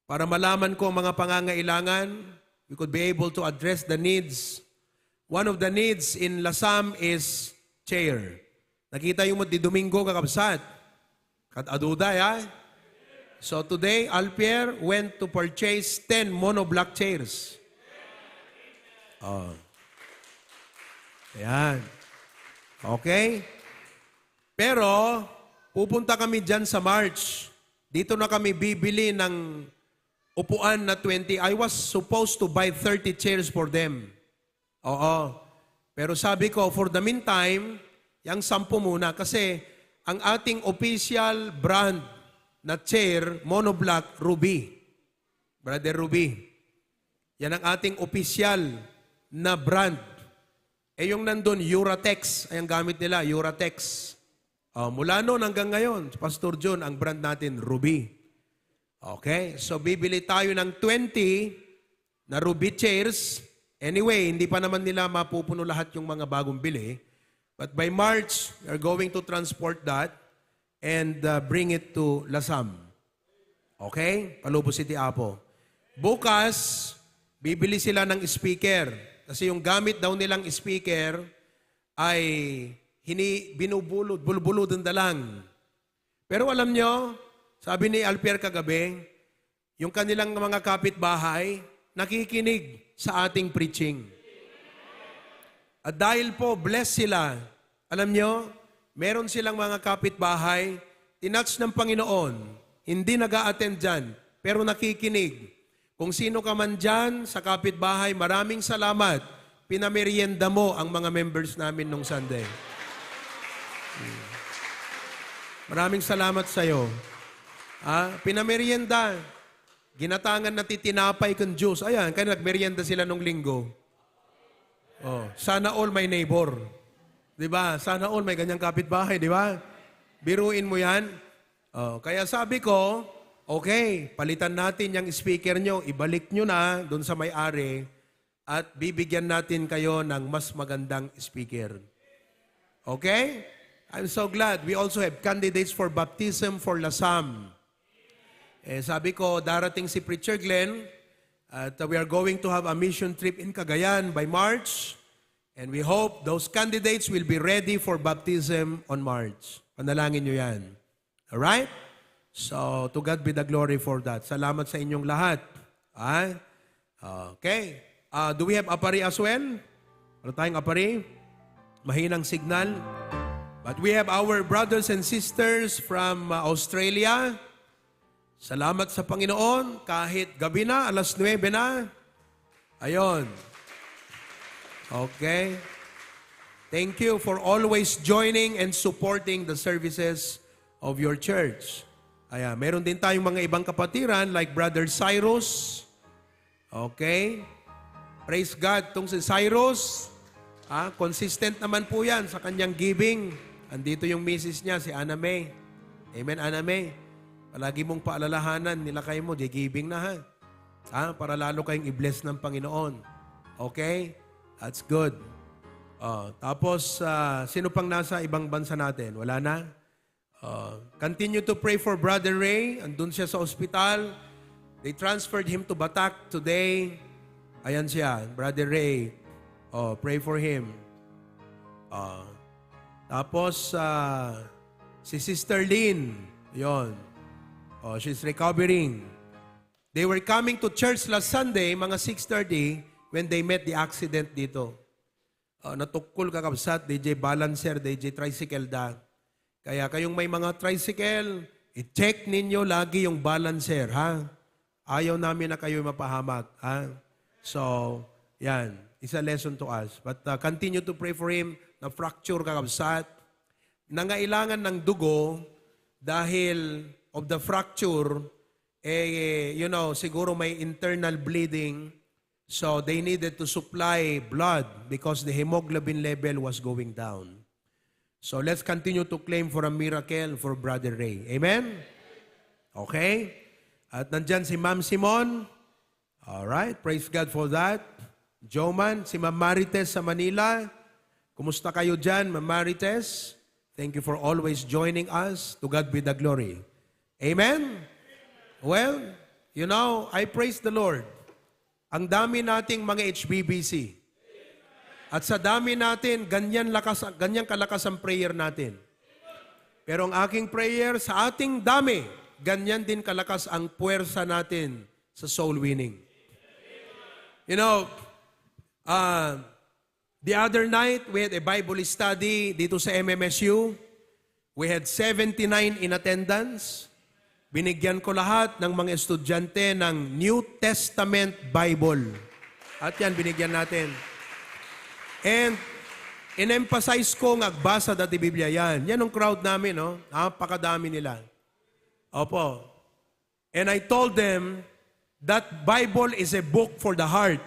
para malaman ko ang mga pangangailangan. We could be able to address the needs. One of the needs in Lasam is chair. Nakita yung di Domingo, kakabsat. Kat aduda, ya. So today, Alpier went to purchase ten monoblock chairs. Oh. Ayan. Okay? Pero, pupunta kami dyan sa March. Dito na kami bibili ng upuan na twenty. I was supposed to buy thirty chairs for them. Oo. Pero sabi ko, for the meantime, yang sampu muna kasi ang ating official brand na chair, monoblock, Ruby. Brother Ruby. Yan ang ating official na brand. Eh, yung nandun, Uratex. Ay, ang gamit nila, Uratex. Oh, mula noon hanggang ngayon, Pastor John, ang brand natin, Ruby. Okay? So, bibili tayo ng twenty na Ruby chairs. Anyway, hindi pa naman nila mapupuno lahat yung mga bagong bili. But by March, we are going to transport that and uh, bring it to Lasam. Okay? Palubos iti Apo. Bukas, bibili sila ng speaker. Kasi yung gamit daw nilang speaker ay hini, binubulod, bulbuludon da lang. Pero alam nyo, sabi ni Alpier kagabi, yung kanilang mga kapitbahay, nakikinig sa ating preaching. At dahil po, blessed sila. Alam nyo, meron silang mga kapitbahay, tinouch ng Panginoon, hindi nag-a-attend dyan, pero nakikinig. Kung sino ka man dyan sa kapitbahay, maraming salamat. Pinamerienda mo ang mga members namin nung Sunday. Hmm. Maraming salamat sa'yo. Ah, pinamerienda. Ginatangan na ti tinapay ken juice. Ayan, kaya nagmerienda sila nung linggo. Oh, sana all my neighbor. Di ba? Sana all may ganyang kapitbahay, di ba? Biruin mo yan. Oh, kaya sabi ko, okay, palitan natin yung speaker nyo, ibalik nyo na doon sa may-ari at bibigyan natin kayo ng mas magandang speaker. Okay? I'm so glad. We also have candidates for baptism for Lasam. Eh, sabi ko, darating si Preacher Glenn, at uh, we are going to have a mission trip in Cagayan by March. And we hope those candidates will be ready for baptism on March. Panalangin nyo yan. Alright? So, to God be the glory for that. Salamat sa inyong lahat. Ah? Okay. Uh, do we have apari as well? Wala tayong apari? Mahinang signal. But we have our brothers and sisters from uh, Australia. Salamat sa Panginoon, kahit gabi na, alas nuebe na. Ayon. Okay. Thank you for always joining and supporting the services of your church. Ayan, meron din tayong mga ibang kapatiran like Brother Cyrus. Okay? Praise God. Itong si Cyrus, ah, consistent naman po yan sa kanyang giving. Andito yung misis niya, si Ana May. Amen, Ana May. Palagi mong paalalahanan, nilakay mo, di giving na ha. Ah, para lalo kayong i-bless ng Panginoon. Okay? That's good. Oh, tapos, ah, sino pang nasa ibang bansa natin? Wala na? Uh, continue to pray for Brother Ray. Andun siya sa ospital. They transferred him to Batac today. Ayan siya, Brother Ray. Oh, pray for him. Uh, tapos, uh, si Sister Lynn, yon. Oh, she's recovering. They were coming to church last Sunday, mga six thirty, when they met the accident dito. Ah, natukkol, kakabsat, D J balancer, D J tricycle da. Kaya kayong may mga tricycle, i-check ninyo lagi yung balancer, ha? Ayaw namin na kayo mapahamak, ha? So, yan. It's a lesson to us. But uh, continue to pray for him. Na-fracture, kakabsat. Nangailangan ng dugo dahil of the fracture, eh, you know, siguro may internal bleeding. So they needed to supply blood because the hemoglobin level was going down. So let's continue to claim for a miracle for Brother Ray. Amen? Okay? At nandyan si Ma'am Simon. All right, praise God for that. Joman, si Ma'am Marites sa Manila. Kumusta kayo dyan, Ma'am Marites? Thank you for always joining us. To God be the glory. Amen? Well, you know, I praise the Lord. Ang dami nating mga H B B C. At sa dami natin, ganyan lakas, ganyan kalakas ang prayer natin. Pero ang aking prayer, sa ating dami, ganyan din kalakas ang puwersa natin sa soul winning. You know, uh, the other night, we had a Bible study dito sa M M S U. We had seventy-nine in attendance. Binigyan ko lahat ng mga estudyante ng New Testament Bible. At yan, binigyan natin. And in-emphasize ko nga agbasa dati Biblia yan. Yan ang crowd namin, no? Napakadami nila. Opo. And I told them that Bible is a book for the heart.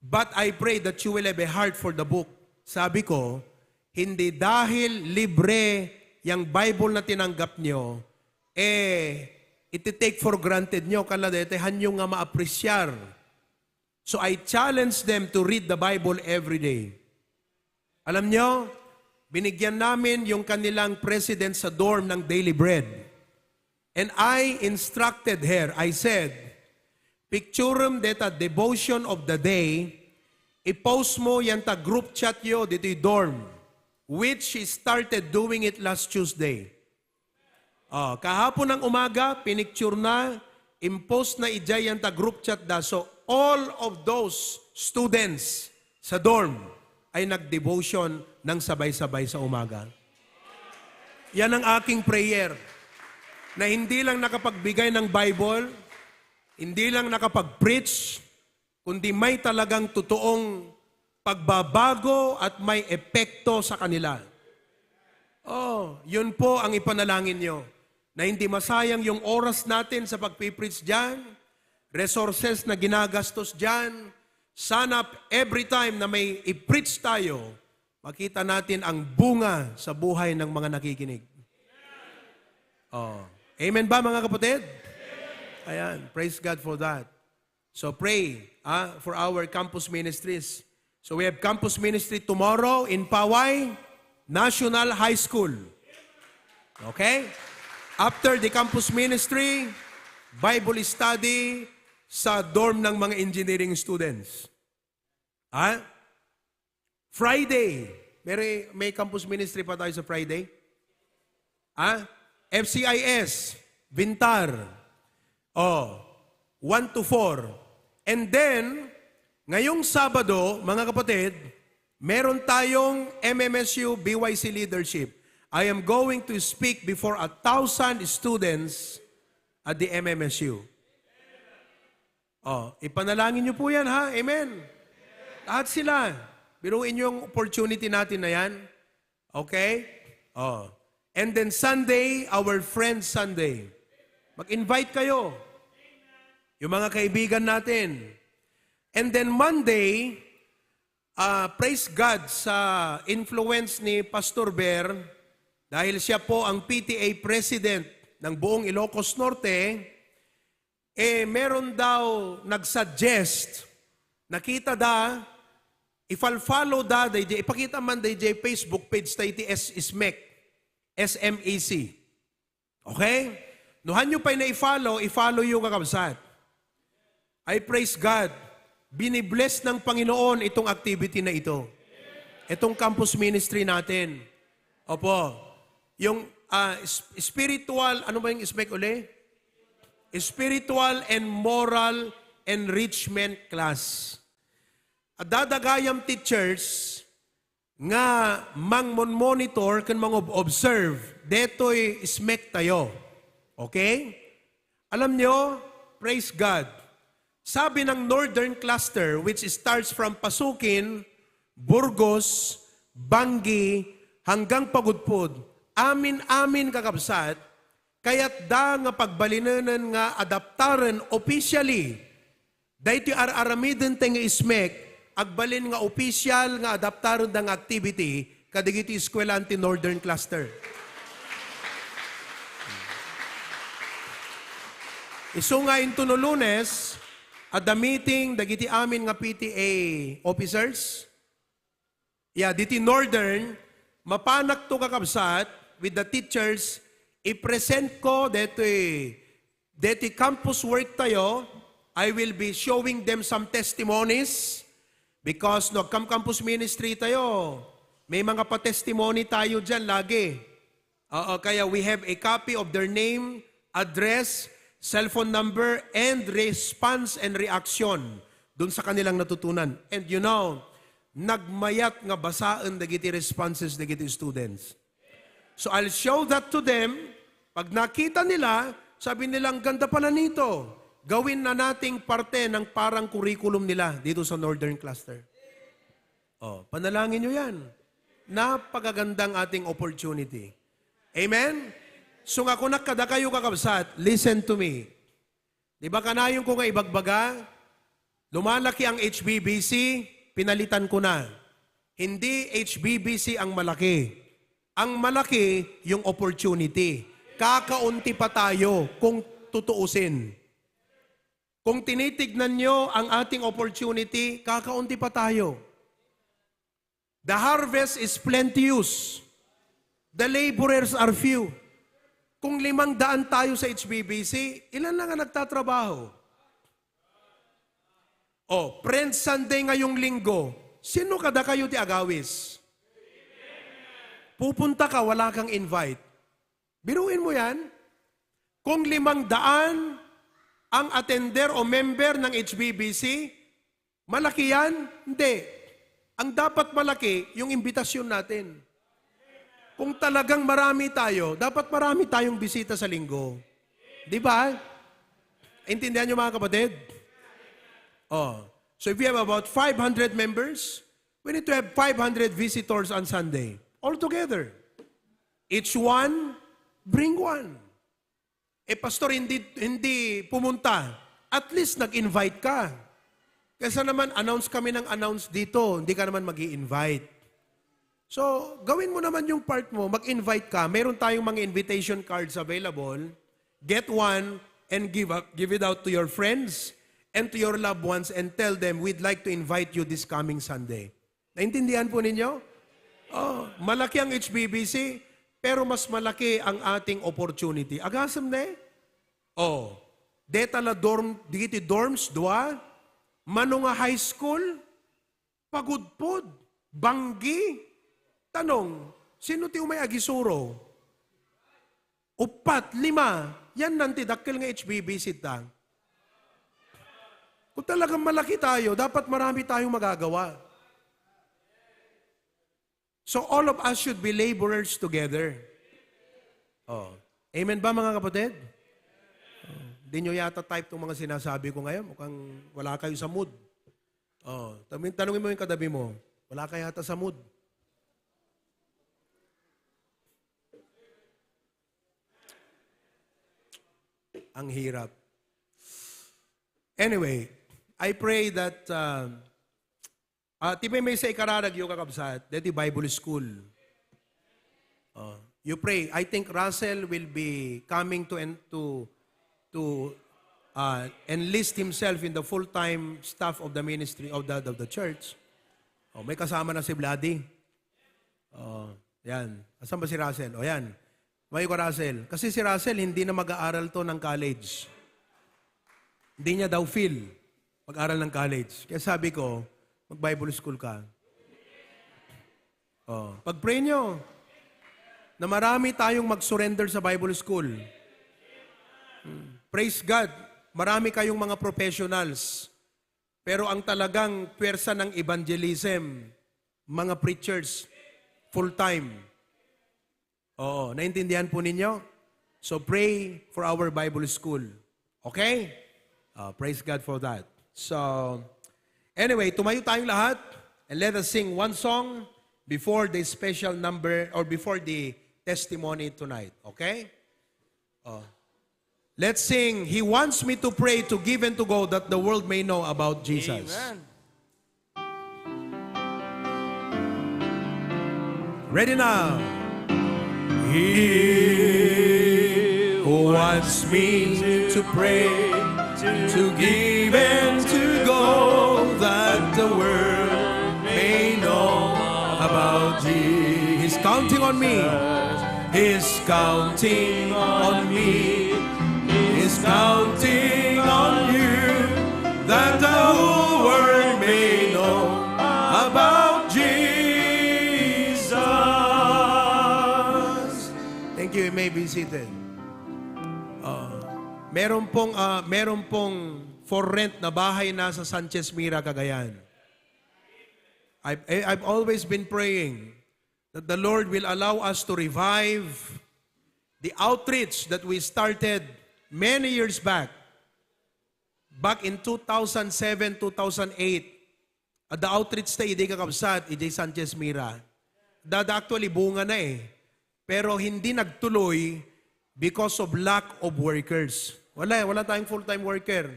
But I pray that you will have a heart for the book. Sabi ko, hindi dahil libre yung Bible na tinanggap nyo, eh, iti-take for granted nyo, kala dete, hanyo nga maapresyar. So I challenge them to read the Bible every day. Alam nyo, binigyan namin yung kanilang president sa dorm ng daily bread. And I instructed her, I said, "Picturum deta devotion of the day, i-post mo yan ta group chat yo ditoy dorm," which she started doing it last Tuesday. Oh, kahapon ng umaga, pinicture na, impost na ijay yan ta group chat da. So, all of those students sa dorm ay nag-devotion ng sabay-sabay sa umaga. Yan ang aking prayer, na hindi lang nakapagbigay ng Bible, hindi lang nakapag-preach, kundi may talagang totoong pagbabago at may epekto sa kanila. Oh, yun po ang ipanalangin nyo, na hindi masayang yung oras natin sa pagpipreach dyan, resources na ginagastos dyan. Sana every time na may i-preach tayo, makita natin ang bunga sa buhay ng mga nakikinig. Oh. Amen ba, mga kapatid? Ayan, praise God for that. So pray, ah, for our campus ministries. So we have campus ministry tomorrow in Paway National High School. Okay? After the campus ministry, Bible study sa dorm ng mga engineering students. Ha? Friday. May, may campus ministry pa tayo sa Friday? Ha? F C I S, Vintar. Oh, one to four. And then, ngayong Sabado, mga kapatid, meron tayong M M S U B Y C leadership. I am going to speak before a thousand students at the M M S U. Oh, ipanalangin niyo po yan, ha? Amen. Lahat sila. Biruin niyo yung opportunity natin na yan. Okay? Oh. And then Sunday, our friend Sunday. Mag-invite kayo. Yung mga kaibigan natin. And then Monday, ah, praise God sa influence ni Pastor Ber, dahil siya po ang P T A president ng buong Ilocos Norte. Eh, meron daw nag-suggest, nakita da, ifal-follow da, dayjay, ipakita man dayjay Facebook page ta iti S-, SMEC, S M E C. Okay? No, hanyo pay na i-follow, i-follow yo, kakabsat. I praise God. Binibless ng Panginoon itong activity na ito. Itong campus ministry natin. Opo. Yung, ah, s-, spiritual, ano ba yung SMEC uli? Spiritual and moral enrichment class. Adda dagiti teachers nga mangmon-monitor ken mangob-observe detoy SMEC tayo. Okay? Alam nyo, praise God. Sabi ng Northern Cluster, which starts from Pasukin, Burgos, Banggi, hanggang Pagudpud, amin-amin, kakabsat, kayatda nga pagbalinenen nga adaptaren officially daytoy ar-aramiden tayo nga SMEC, agbalin nga opisyal nga adaptarenda nga activity kadagiti eskuelaan ti Northern Cluster. Isu nga intono Lunes, adda meeting dagiti amin nga P T A officers. Ya, diti Northern, mapanakto, kakabsat, with the teachers, i-present ko detoy, detoy campus work tayo. I will be showing them some testimonies because no agcam-campus ministry tayo, may mga pa-testimony tayo diyan lagi. Oo, kaya we have a copy of their name, address, cellphone number, and response and reaction dun sa kanilang natutunan. And you know, nagmayat nga basaen dagiti responses dagiti students. So I'll show that to them. Pag nakita nila, Sabi nila, "Ang ganda pala nito. Gawin na nating parte ng parang curriculum nila dito sa Northern Cluster." Oh, panalangin nyo yan. Napakagandang ating opportunity. Amen? So nga, kung nakada kayo, kakabsat, listen to me. Di ba kanayon ko nga ibagbaga? Lumalaki ang H B B C, pinalitan ko na. Hindi H B B C ang malaki. Ang malaki, yung opportunity. Kakaunti pa tayo kung tutuusin. Kung tinitignan nyo ang ating opportunity, kakaunti pa tayo. The harvest is plenteous. The laborers are few. Kung limang daan tayo sa H B B C, ilan lang ang nagtatrabaho? Oh, Friends Sunday ngayong linggo. Sino kada kayo ti agawis? Pupunta ka, wala kang invite. Biruin mo yan. Kung limang daan ang attender o member ng H B B C, malaki yan? Hindi. Ang dapat malaki, yung imbitasyon natin. Kung talagang marami tayo, dapat marami tayong bisita sa linggo. Di ba? Intindihan nyo, mga kapatid? Oh. So if we have about five hundred members, we need to have five hundred visitors on Sunday. All together. Each one, bring one. Eh, pastor, hindi, hindi pumunta. At least nag-invite ka. Kaysa naman, announce kami ng announce dito, hindi ka naman mag-i-invite. So, gawin mo naman yung part mo, mag-invite ka. Meron tayong mga invitation cards available. Get one and give, up, give it out to your friends and to your loved ones and tell them, "We'd like to invite you this coming Sunday." Naintindihan po ninyo? Oh, malaki ang H B B C, pero mas malaki ang ating opportunity. Agasem ne? Oh, deta la dorm, dagiti dorms, dua, mano nga high school, pagudpod, banggi. Tanong, sino ti umay agisuro? Uppat, lima, yan nan ti dakkel nga H B B C ta. Kung talagang malaki tayo, dapat marami tayong magagawa. So all of us should be laborers together. Oh. Amen ba, mga kapatid? Oh. Hindi nyo yata type tong mga sinasabi ko ngayon. Mukhang wala kayo sa mood. Oh. Tanungin, tanungin mo yung katabi mo, "Wala ka yata sa mood." Ang hirap. Anyway, I pray that, uh, ah, ti maymaysa a ikararagyo, kakabsat, deti Bible school. Oh, you pray. I think Russell will be coming to en-, to, to, uh, enlist himself in the full-time staff of the ministry of the, of the church. Oh, may kasama na si Vladi. Oh, yan. Asan ba si Russell? Oh, yan. Mayo ka, Russell. Kasi si Russell, hindi na mag-aaral to ng college. Hindi niya daw feel mag-aral ng college. Kaya sabi ko, "Mag-Bible school ka." Oh, pag-pray nyo na marami tayong mag-surrender sa Bible school. Hmm. Praise God, marami kayong mga professionals. Pero ang talagang puwersa ng evangelism, mga preachers, full-time. Oo, naintindihan po ninyo? So pray for our Bible school. Okay? Uh, praise God for that. So, anyway, tumayo tayong lahat and let us sing one song before the special number or before the testimony tonight. Okay? Oh. Let's sing, "He wants me to pray, to give and to go, that the world may know about Jesus." Amen. Ready now. He wants me to pray, to give and to go, that the world may know about Jesus. He's counting on me. He's counting on me. He's counting on you, that the whole world may know about Jesus. Thank you. You may be seated. Uh, meron pong, uh, meron pong for rent na bahay na sa Sanchez Mira, Cagayan. I've, I've always been praying that the Lord will allow us to revive the outreach that we started Many years back, back in two thousand seven, two thousand eight, adda outreach ta idi, kakabsat, idiay Sanchez Mira. Adda actually bunga na eh. Pero hindi nagtuloy because of lack of workers. Wala, wala tayong full-time worker.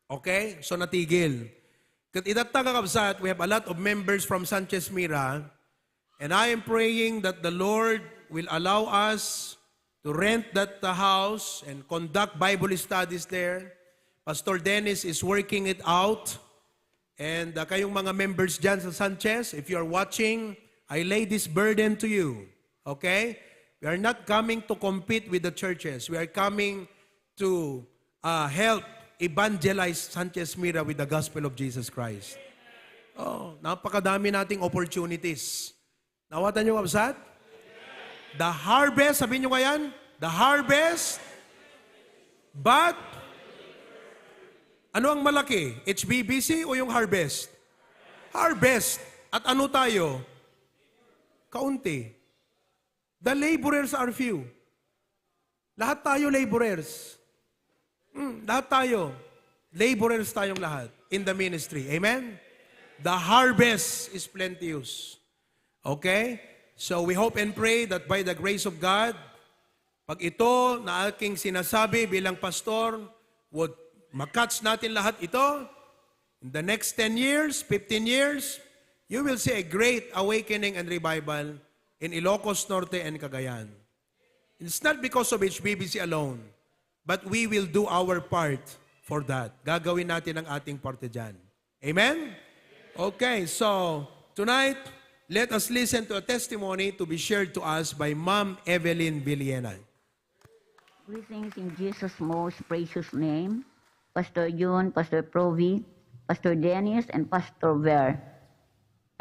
Okay? So natigil. Ket itatta, kakabsat, we have a lot of members from Sanchez Mira, and I am praying that the Lord will allow us to rent that uh, house and conduct Bible studies there. Pastor Dennis is working it out. And uh, kayong mga members dyan sa Sanchez, if you are watching, I lay this burden to you. Okay? We are not coming to compete with the churches. We are coming to uh, help evangelize Sanchez Mira with the gospel of Jesus Christ. Oh, napakadami nating opportunities. Nawatan niyo, kabsat? The harvest, sabi niyo nga yan? The harvest. But, ano ang malaki? H B B C o yung harvest? Harvest. At ano tayo? Kaunti. The laborers are few. Lahat tayo laborers. Mm, lahat tayo. Laborers tayong lahat in the ministry. Amen? The harvest is plenteous. Okay? So we hope and pray that by the grace of God, pag ito na aking sinasabi bilang pastor, would makatch natin lahat ito, in the next ten years, fifteen years, you will see a great awakening and revival in Ilocos Norte and Cagayan. It's not because of H B B C alone, but we will do our part for that. Gagawin natin ang ating parte dyan. Amen? Okay, so tonight, let us listen to a testimony to be shared to us by Ma'am Evelyn Villena. Greetings in Jesus' most precious name, Pastor Jun, Pastor Provi, Pastor Dennis, and Pastor Ver,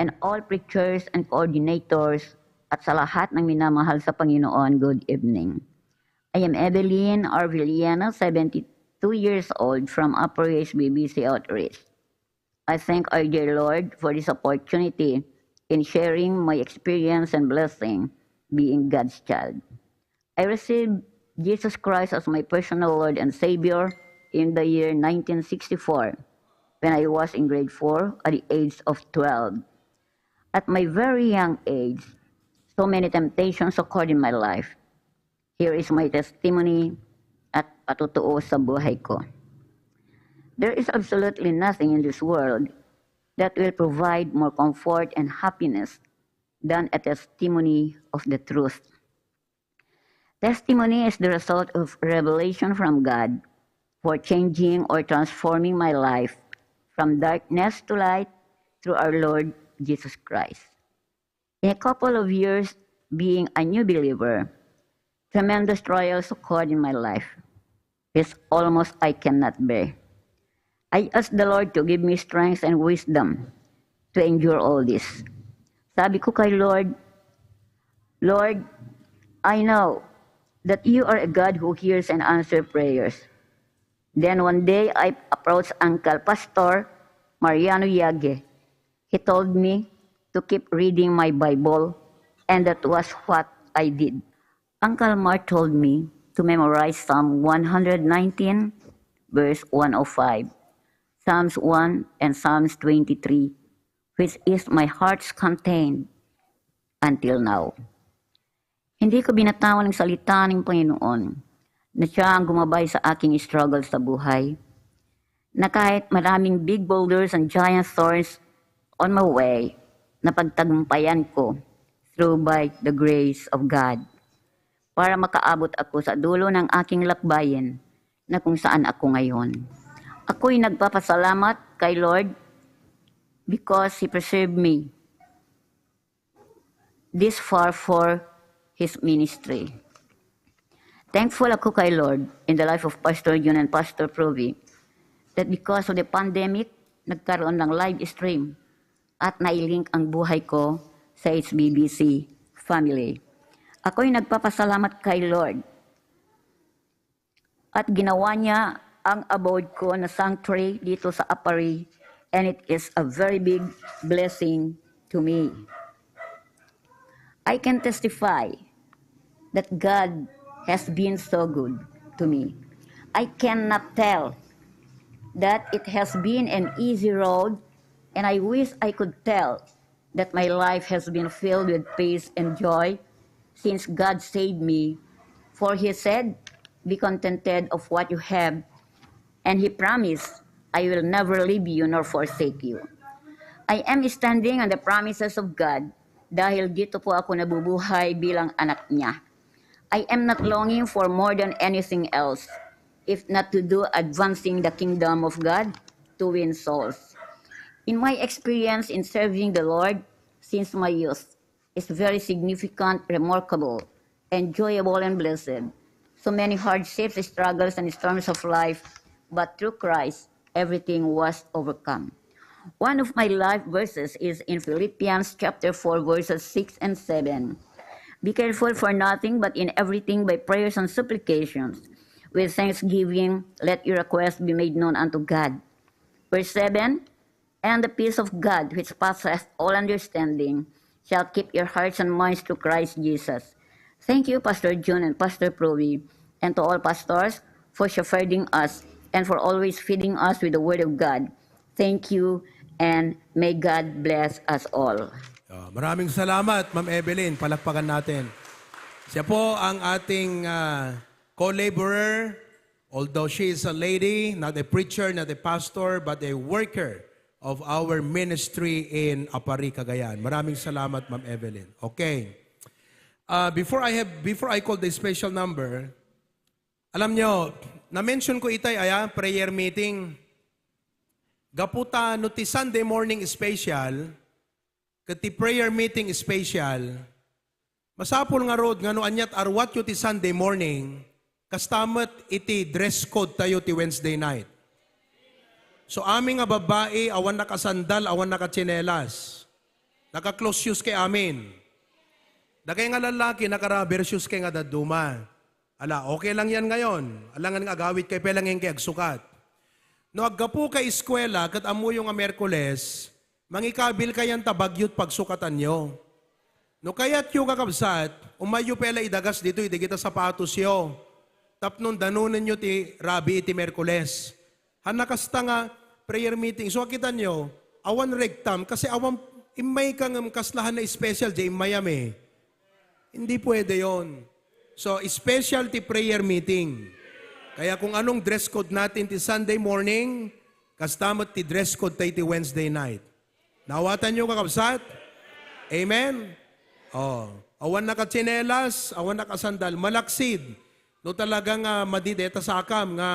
and all preachers and coordinators, at sa lahat ng minamahal sa Panginoon, good evening. I am Evelyn R. Villena, seventy-two years old, from Upper West B B C Outreach. I thank our dear Lord for this opportunity in sharing my experience and blessing being God's child. I received Jesus Christ as my personal Lord and Savior in the year nineteen sixty-four, when I was in grade four at the age of twelve. At my very young age, so many temptations occurred in my life. Here is my testimony at patutuo sa buhay ko. There is absolutely nothing in this world that will provide more comfort and happiness than a testimony of the truth. Testimony is the result of revelation from God for changing or transforming my life from darkness to light through our Lord Jesus Christ. In a couple of years being a new believer, tremendous trials occurred in my life, which almost I cannot bear. I asked the Lord to give me strength and wisdom to endure all this. Sabi ko kay Lord, "Lord, I know that you are a God who hears and answers prayers." Then one day, I approached Uncle Pastor Mariano Yage. He told me to keep reading my Bible, and that was what I did. Uncle Mark told me to memorize Psalm one hundred nineteen, verse one oh five, Psalms one, and Psalms twenty-three, which is my heart's content until now. Hindi ko binatawan ang salita ng Panginoon na siya ang gumabay sa aking struggle sa buhay. Na kahit maraming big boulders and giant thorns on my way, napagtagumpayan ko through by the grace of God para makaabot ako sa dulo ng aking lakbayin na kung saan ako ngayon. Ako'y nagpapasalamat kay Lord because He preserved me this far for His ministry. Thankful ako kay Lord in the life of Pastor Jun and Pastor Provi that because of the pandemic, nagkaroon ng live stream at nailink ang buhay ko sa H B B C family. Ako'y nagpapasalamat kay Lord at ginawa niya ang abode ko na sanctuary dito sa Aparri, and it is a very big blessing to me. I can testify that God has been so good to me. I cannot tell that it has been an easy road, and I wish I could tell that my life has been filled with peace and joy since God saved me. For He said, "Be contented of what you have." And He promised, "I will never leave you nor forsake you." I am standing on the promises of God dahil dito po ako nabubuhay bilang anak niya. I am not longing for more than anything else, if not to do advancing the kingdom of God to win souls. In my experience in serving the Lord since my youth, is very significant, remarkable, enjoyable, and blessed. So many hardships, struggles, and storms of life, but through Christ, everything was overcome. One of my life verses is in Philippians chapter four, verses six and seven. "Be careful for nothing, but in everything by prayers and supplications, with thanksgiving, let your requests be made known unto God." Verse seven, "And the peace of God, which passeth all understanding, shall keep your hearts and minds through Christ Jesus." Thank you, Pastor Jun and Pastor Provi, and to all pastors for shepherding us and for always feeding us with the Word of God. Thank you, and may God bless us all. Oh, maraming salamat, Ma'am Evelyn. Palakpakan natin. Siya po ang ating ah, co-laborer. Although she is a lady, not a preacher, not a pastor, but a worker of our ministry in Aparri, Cagayan. Maraming salamat, Ma'am Evelyn. Okay. Uh, before I have before I call the special number, alam nyo, na-mention ko itay aya prayer meeting. Gapu ta no ti Sunday morning special, ket ti prayer meeting special, masapul ngarud nga no aniat arwatyo ti Sunday morning, kasta met iti dress code tayo ti Wednesday night. So, amin nga babbai, awan nakasandal, awan nakatsinelas. Naka-close shoes kay amin. Dakay nga lalaki, naka-rubber shoes kay nga dadduma. Ala, okay lang yan ngayon. Alangan nga agawid kay pelang kay agsukat. No aggapu kay eskwela, ket ammoyo nga Miyerkules, mangikabil kayan ta bagyot pagsukatanyo. No kayatyo, kakabsat, umayyo pay la idagas ditoy dagita sapatosyo. Tapno danonenyo ti rabii iti Miyerkules. Hanna kasta nga prayer meeting. So, akitanyo, awan rectum, kasi awan immay ka ngem kasla hanna special, di immayam eh. Hindi pwede yon. So, special ti prayer meeting. Kaya kung anong dress code natin ti Sunday morning, kasta met ti dress code tayo ti Wednesday night. Naawatan nyo, kakabsat? Amen? Oh, awan nakatsinelas, awan nakasandal, malaksid. No talaga nga madi deta sakam nga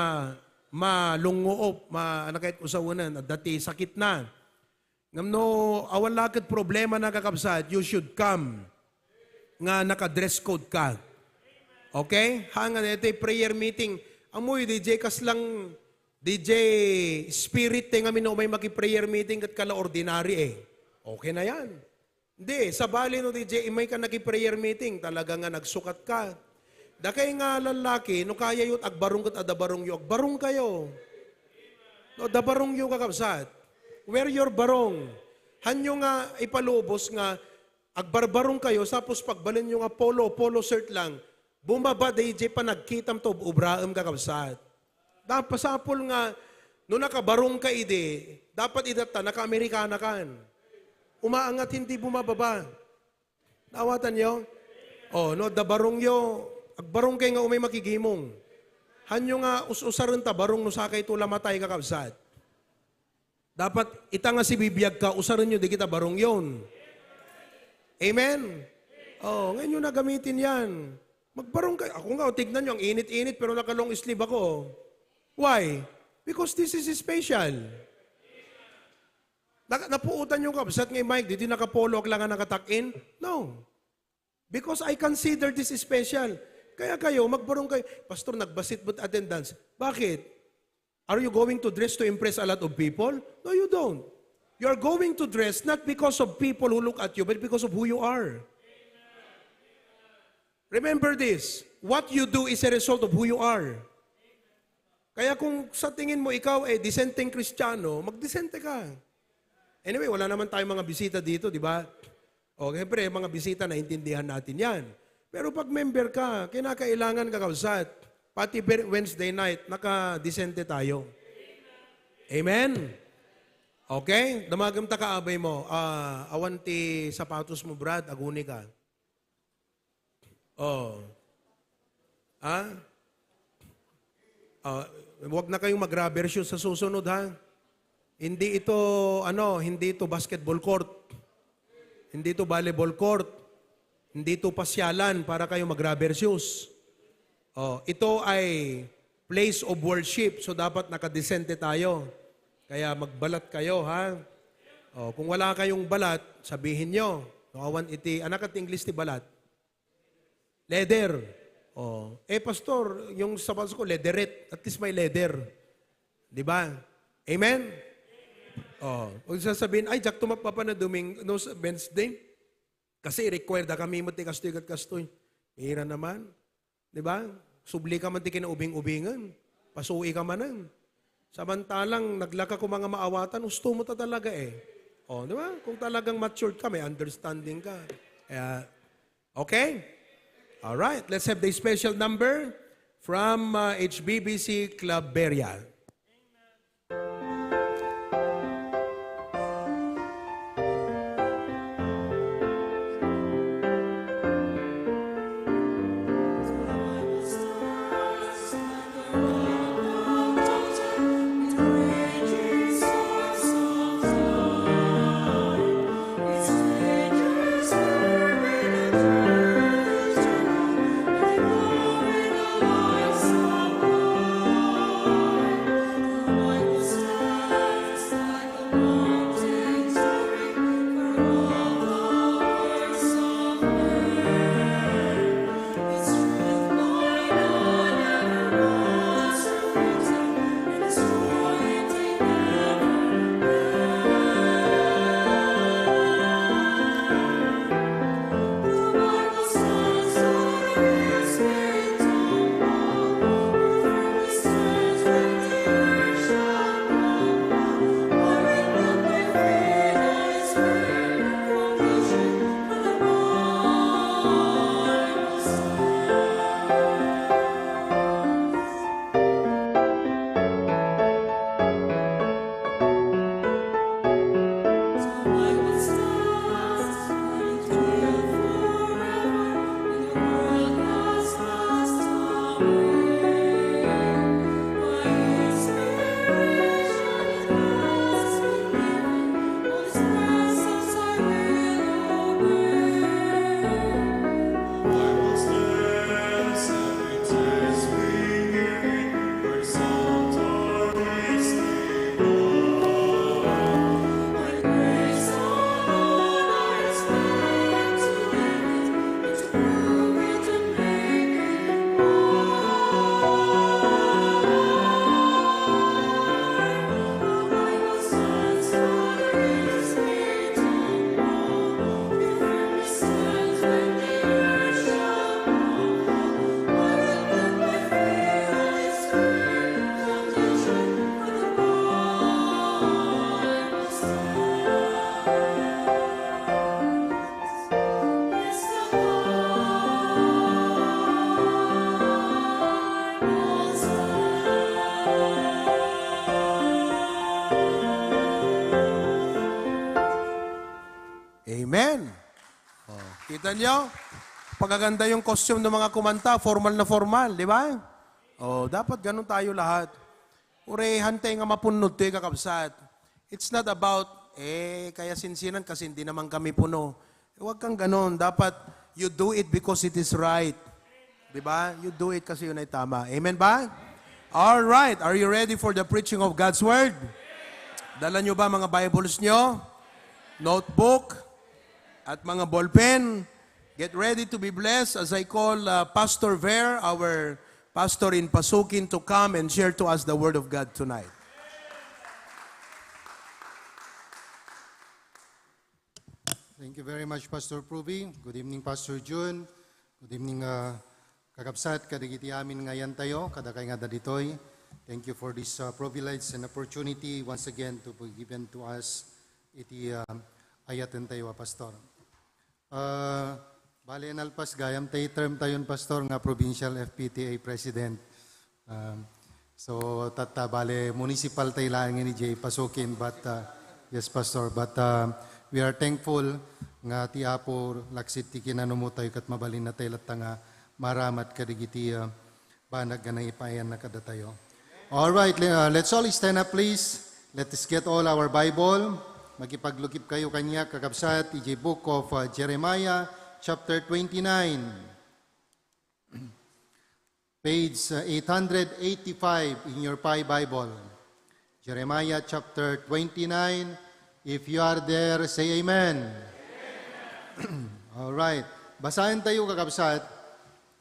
malunguop, ma, ano kahit usawanan, adda ti sakit na. Ngem no awan la ket problema na, kakabsat, you should come nga naka-dress code ka. Okay? Ha nga daytoy prayer meeting. Amoy, D J, kaslang D J spirit ti ngamin no umay maki-prayer meeting ket kala ordinary eh. Okay na yan. Hindi, sabali no D J, imay ka naki-prayer meeting, talaga nga nagsukat ka. Dakay nga lalaki, no kayayo agbarong ket adda barongyo, agbarong kayo. No, adda barongyo, kakabsat. Wear your barong. Hanyo nga ipalubos nga agbarbarong kayo, sapos pagbalinyo nga polo, polo shirt lang, bumaba D J panagkitam to ubraem, kakabsat. Dapat sapol nga, no nakabarong ka idi, dapat idatta, naka-Amerikana kan. Umaangat, hindi bumababa. Naawatan yo? Oh, no, adda barongyo, agbarong kay nga umay makigimong. Hanyo nga us-usaren ta barong no sakay to lamatay, kakabsat. Dapat ita nga sibibiag ka, usaren yo di kita barong yon. Amen? Oh, ngayon nyo na gamitin yan. Magbarong kayo. Ako nga, oh, tignan nyo, ang init-init, pero naka-long sleeve ako. Why? Because this is special. Naka, napuutan yung kabsat nga Mike, di, di nakapolo, ak lang nga nakatakin? No. Because I consider this special. Kaya kayo, magbarong kayo, "Pastor, nagbasit mo't attendance." Bakit? Are you going to dress to impress a lot of people? No, you don't. You are going to dress not because of people who look at you, but because of who you are. Remember this, what you do is a result of who you are. Kaya kung sa tingin mo ikaw ay disenteng Kristiyano, magdisente ka. Anyway, wala naman tayong mga bisita dito, di ba? O, siyempre, mga bisita, naintindihan natin yan. Pero pag member ka, kinakailangan ka, kabsat. Pati per-, Wednesday night, nakadisente tayo. Amen? Okay? Damagem ta kaabay mo. Ah, awan ti sapatos mo, Brad. Aguni ka. Oh. Ha? Ah, wag na kayong mag-rubber shoes sa susunod, ha? Hindi ito, ano, hindi ito basketball court. Hindi ito volleyball court. Hindi ito pasyalan para kayo mag-rubber shoes. Oh, ito ay place of worship. So, dapat nakadisente tayo. Kaya magbalat kayo, ha? Oh, kung wala kayong balat, sabihin nyo. No, awan iti, anak at English ti balat. Leather. Oh. Eh, pastor, yung sapatos ko, leatherette. At least may leather. Di ba? Amen? Oh. Huwag sasabihin, "Ay, Jack, tumapa pa na Doming-, no, sa Wednesday." Kasi required da kami mo ti kastoy kat kastoy. Ira naman. Di ba? Subli ka man ti kinaubing-ubingan. Pasui ka manen. Samantalang naglaka ko mga maawatan, gusto mo ta talaga eh. Oh, di ba? Kung talagang matured ka, may understanding ka. Kaya, okay? All right, let's have the special number from uh, H B B C Club Beria. Amen. Oh, kita nyo? Pagaganda yung costume ng mga kumanta, formal na formal, di ba? Oh, dapat ganun tayo lahat. Uray, hantay nga mapuno ti kakabsat. It's not about, eh, kaya sinsinan kasi hindi naman kami puno. Eh, huwag kang ganun. Dapat, you do it because it is right. Di ba? You do it kasi yun ay tama. Amen ba? All right. Are you ready for the preaching of God's Word? Dala nyo ba mga Bibles nyo? Notebook? At mga ballpen? Get ready to be blessed as I call uh, Pastor Ver, our pastor in Pasukin, to come and share to us the Word of God tonight. Thank you very much, Pastor Pruby. Good evening, Pastor Jun. Good evening, uh, kakabsat, kadagiti amin nga ayantayo, kadakay nga adda ditoy. Thank you for this uh, privilege and opportunity once again to be given to us iti uh, ayatentayo a pastor. Uh, bale, nalpas gayam tay term tayon, Pastor, nga Provincial F P T A President. Um, so, tatta, bale, municipal tayo laeng ini, Jay, pasukin, but, uh, yes, Pastor, but, uh, we are thankful nga ti Apo laksid ti kinanumo tayo ket mabalin na tayo latta nga maramat kadagiti, uh, banag nga naipayan na kadatayo. All right, le-, uh, let's all stand up, please. Let us get all our Bible. Makipaglukip kayo kaniak, kakabsat, iti book of, uh, Jeremiah, chapter twenty-nine. Page, uh, eight hundred eighty-five in your Pi Bible. Jeremiah chapter twenty-nine. If you are there, say amen. All right. Basaen tayo, kakabsat.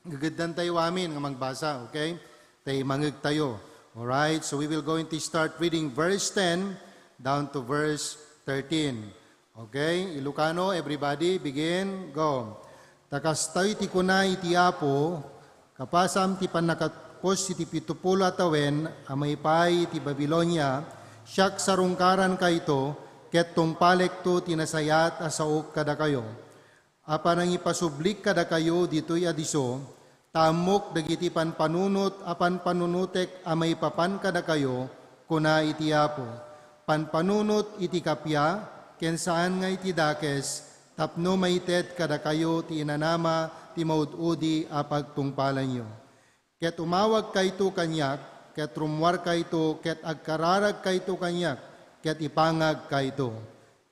Gageddan tayo amin nga magbasa, okay? Tay mangeg tayo. All right. So we will going to start reading verse ten down to verse thirteen. Okay, Ilocano, everybody, begin, go. Ta kastoy ti kuna iti Apo, kapasam ti pannakatpos iti pitopulo a tawen a maipaay iti Babilonia, siak sarungkaran kayto, ket tungpalekto ti nasayaat a saok kadakayo. A panangipasublik kadakayo ditoy a disso, ta ammok dagiti panpanunot a panpanunotek a maipapan kadakayo, kuna iti Apo. Panpanunot iti kappia, ken saan nga iti dakes, tapno maited kadakayo ti inanama ti maud-udi a pagtungpalanyo. Ket umawagkayto kaniak, ket rummuarkayto, ket agkararagkayto kaniak, ket ipangagkayto.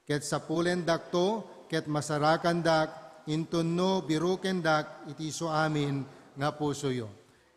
Ket sapulendakto, ket masarakandak, inton no birukendak iti isu amin nga pusoyo.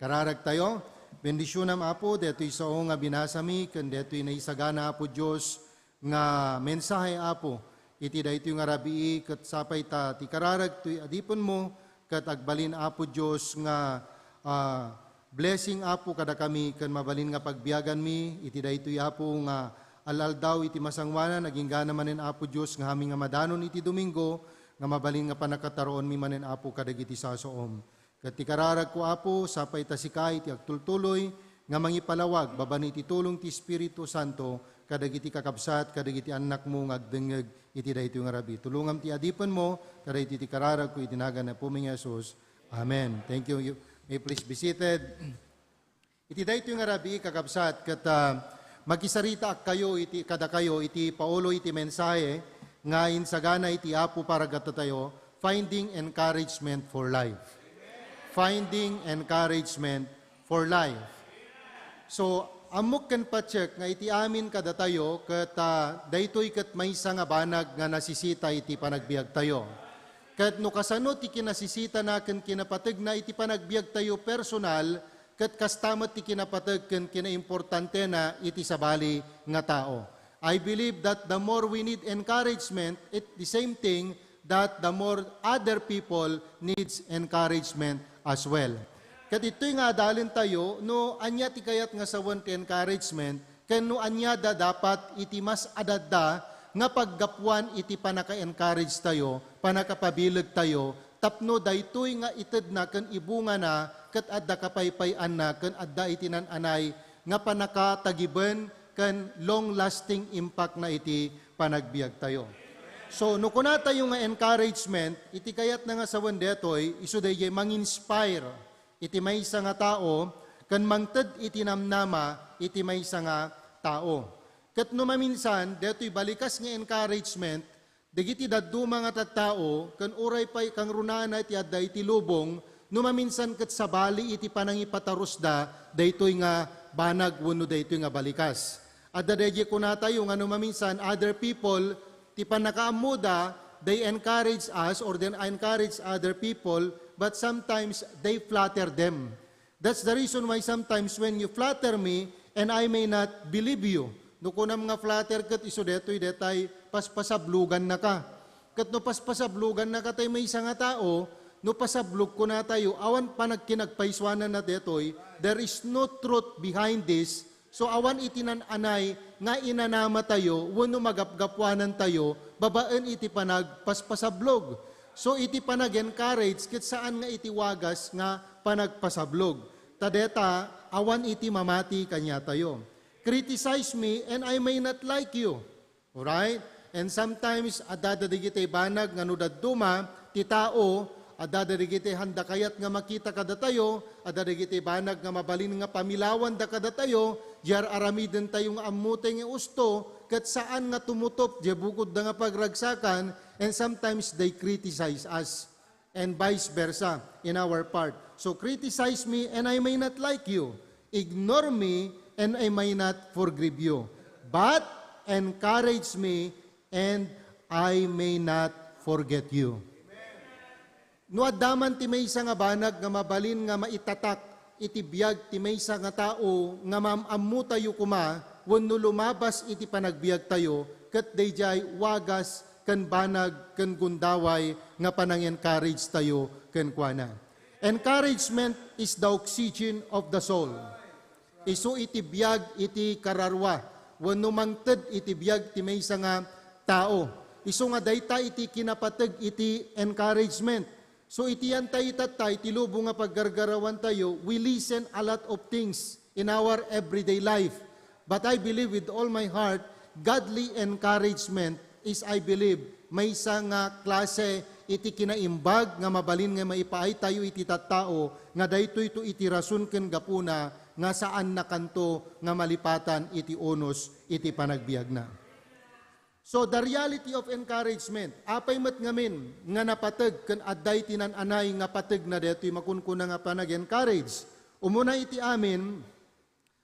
Kararagtayo, bendisionam, Apo, detoy sao nga binasami, ken detoy naisagana, Apo Dios, nga mensahe, Apo, iti daytoy nga rabii, ket sapay ta ti kararag toy adipenmo, ket agbalin, Apo Dios, nga, ah, blessing, Apo, kadakami ken mabalin nga pagbiaganmi iti daytoy, Apo, nga al-aldaw iti masangoanan, agingga manen, Apo Dios, nga amin nga madanon iti Domingo, nga mabalin nga pannakataruonmi manen, Apo, kadagiti sasaom. Ket ti kararagko, Apo, sapay ta sika iti agtultuloy nga mangipalawag babaen iti tulong ti Espiritu Santo kadagiti kakabsat, kadagiti annakmo nga agdengngeg iti daytoy nga rabii. Tulongam ti adipenmo, kadaytoy ti kararagko iti nagan ni Apomi nga Jesus. Amen. Thank you. You may please be seated. Iti daytoy nga rabii, kakabsat, ket, ah, makisaritaak kayo iti, kadakayo iti paulo iti mensahe nga insagana iti Apo para kadatayo, Finding Encouragement for Life. Finding Encouragement for Life. So, ammok ken patiek nga iti amin kadatayo, ket, ah, daytoy ket maysa nga banag nga nasisita iti panagbiagtayo. Ket no kasano ti kinasisitana ken kinapategna iti panagbiagtayo personal, ket kasta met ti kinapateg ken kinaimportantena iti sabali nga tao. I believe that the more we need encouragement, it the same thing that the more other people needs encouragement as well. Ket itoy nga adalentayo, no ania ti kayat nga sawen ti encouragement, ken no ania da dapat iti mas adda nga paggapuan iti pannaka-encourage tayo, pannakapabileg tayo, tapno daytoy nga itedna ken ibungana ket adda kapaypay-anna ken adda iti naan-anay nga pannakatagiben ken long-lasting impact na iti panagbiag tayo. So, no kuna tayo nga encouragement, iti kayatna nga sawen detoy, isu daydiay manginspire iti maysa nga tao ken mangted iti namnama iti maysa nga tao. Ket no maminsan, detoy balikas nga encouragement, dagiti dadduma nga tattao, ken uray pay kangrunana ti adda iti lubong, no maminsan ket sabali iti panangipatarusda daytoy nga banag wenno daytoy nga balikas. Adda daydiay kunatayo nga no maminsan other people, ti pannakaammoda, they encourage us or they encourage other people, but sometimes they flatter them. That's the reason why sometimes when you flatter me and I may not believe you, no kunam nga flatter ket isu detoy detay paspasablogannaka. Ket no paspasablogannaka tay maysa nga tao, no pasablog kunatayo, awan panagkinagpaysuananna detoy, there is no truth behind this. So, awan iti naan-anay nga inanamatayo wenno magapgapuanantayo babaen iti panagpaspasablog. So, iti panag-encourage ket saan nga iti wagas nga panagpasablog. Ta deta, awan iti mamati kaniatayo. Criticize me and I may not like you. Alright? And sometimes, adda dagiti banag nga no dadduma ti tao, Adda dagiti handa kayat nga makita kadatayo, adda dagiti banag nga mabalin nga pamilawanda kadatayo, diay ar-aramidentayo nga ammotay nga usto, ket saan nga tumutop diay bukodda nga pagragsakan, and sometimes they criticize us, and vice versa in our part. So criticize me and I may not like you. Ignore me and I may not forgive you. But encourage me and I may not forget you. No adda man ti maysa nga banag nga mabalin nga maitatak iti biag ti maysa nga tao nga maam-ammotayo koma wenno lumabas iti panagbiagtayo, ket daydiay wagas ken banag ken gundaway nga panang-encourage tayo kenkuana. Encouragement is the oxygen of the soul. Isu iti biag iti kararua wenno mangted iti biag ti maysa nga tao. Isu nga dayta iti kinapateg iti encouragement. So iti anta itatta iti lubong nga paggargarawantayo, we listen a lot of things in our everyday life. But I believe with all my heart, godly encouragement is, I believe, maysa nga klase iti kinaimbag nga mabalin nga maipaaytayo iti tattao nga daytoyto iti rason ken gapuna nga saannakanto nga malipatan iti unos iti panagbiagna. So, the reality of encouragement, apay met ngamin nga napateg ken adda iti nan-anay nga pateg na daytoy makunkuna nga panag-encourage? Umuna iti amin,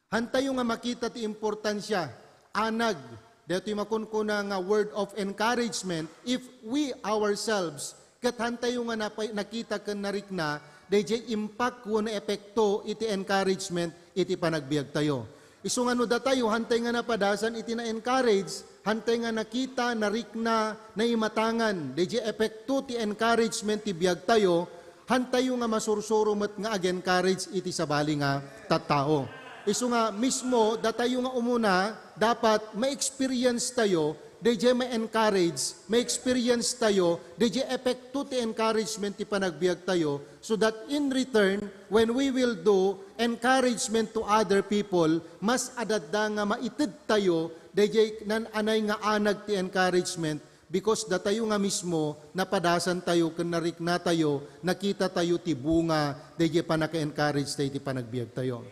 hantayo nga makita ti importansia, anag, daytoy makunkuna nga word of encouragement if we ourselves ket hantayo nga napay-, nakita ken narikna daydiay impact wenno epekto iti encouragement iti panagbiagtayo. Isu nga no datayo, hantay nga napadasan iti na-encourage, hantay nga nakita, narikna, naimatangan, daydiay epekto ti encouragement ti biagtayo, hantayo nga masursuro met nga ag-encourage iti sabali nga tattao. Isu nga mismo, datayo nga umuna, dapat ma-experience tayo, daydiay ma-encourage, ma-experience tayo, daydiay epekto ti encouragement ti panagbiagtayo, so that in return, when we will do encouragement to other people, mas adda nga maited tayo, daydiay nan-anay nga anag ti encouragement, because datayo nga mismo, napadasan tayo, ken narikna tayo, nakita tayo ti bunga, daydiay panaka-encourage tayo ti panagbiag tayo.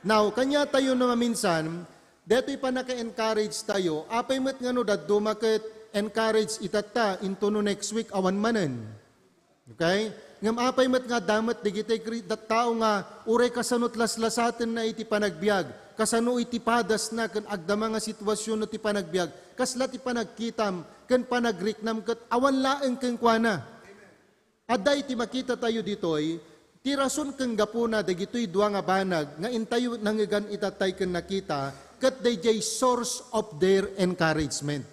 Now, kanya tayo no maminsan, daytoy panaka-encourage tayo, apay met nga no dadduma ket encourage itatta, into no next week, awan manen. Okay? Ngem apay met nga adda met dagiti kri-, tattao nga uray kasano ti laslasatenna iti panagbiag, kasano iti padasna ken agdama nga situasion no ti panagbiag, kasla ti panagkitam ken panagriknam ket awan laeng kenkuana. Adda iti makita tayo ditoy, ti rason ken gapuna dagitoy dua nga banag nga intayo nangngegan itattay ken nakita, ket daydiay source of their encouragement.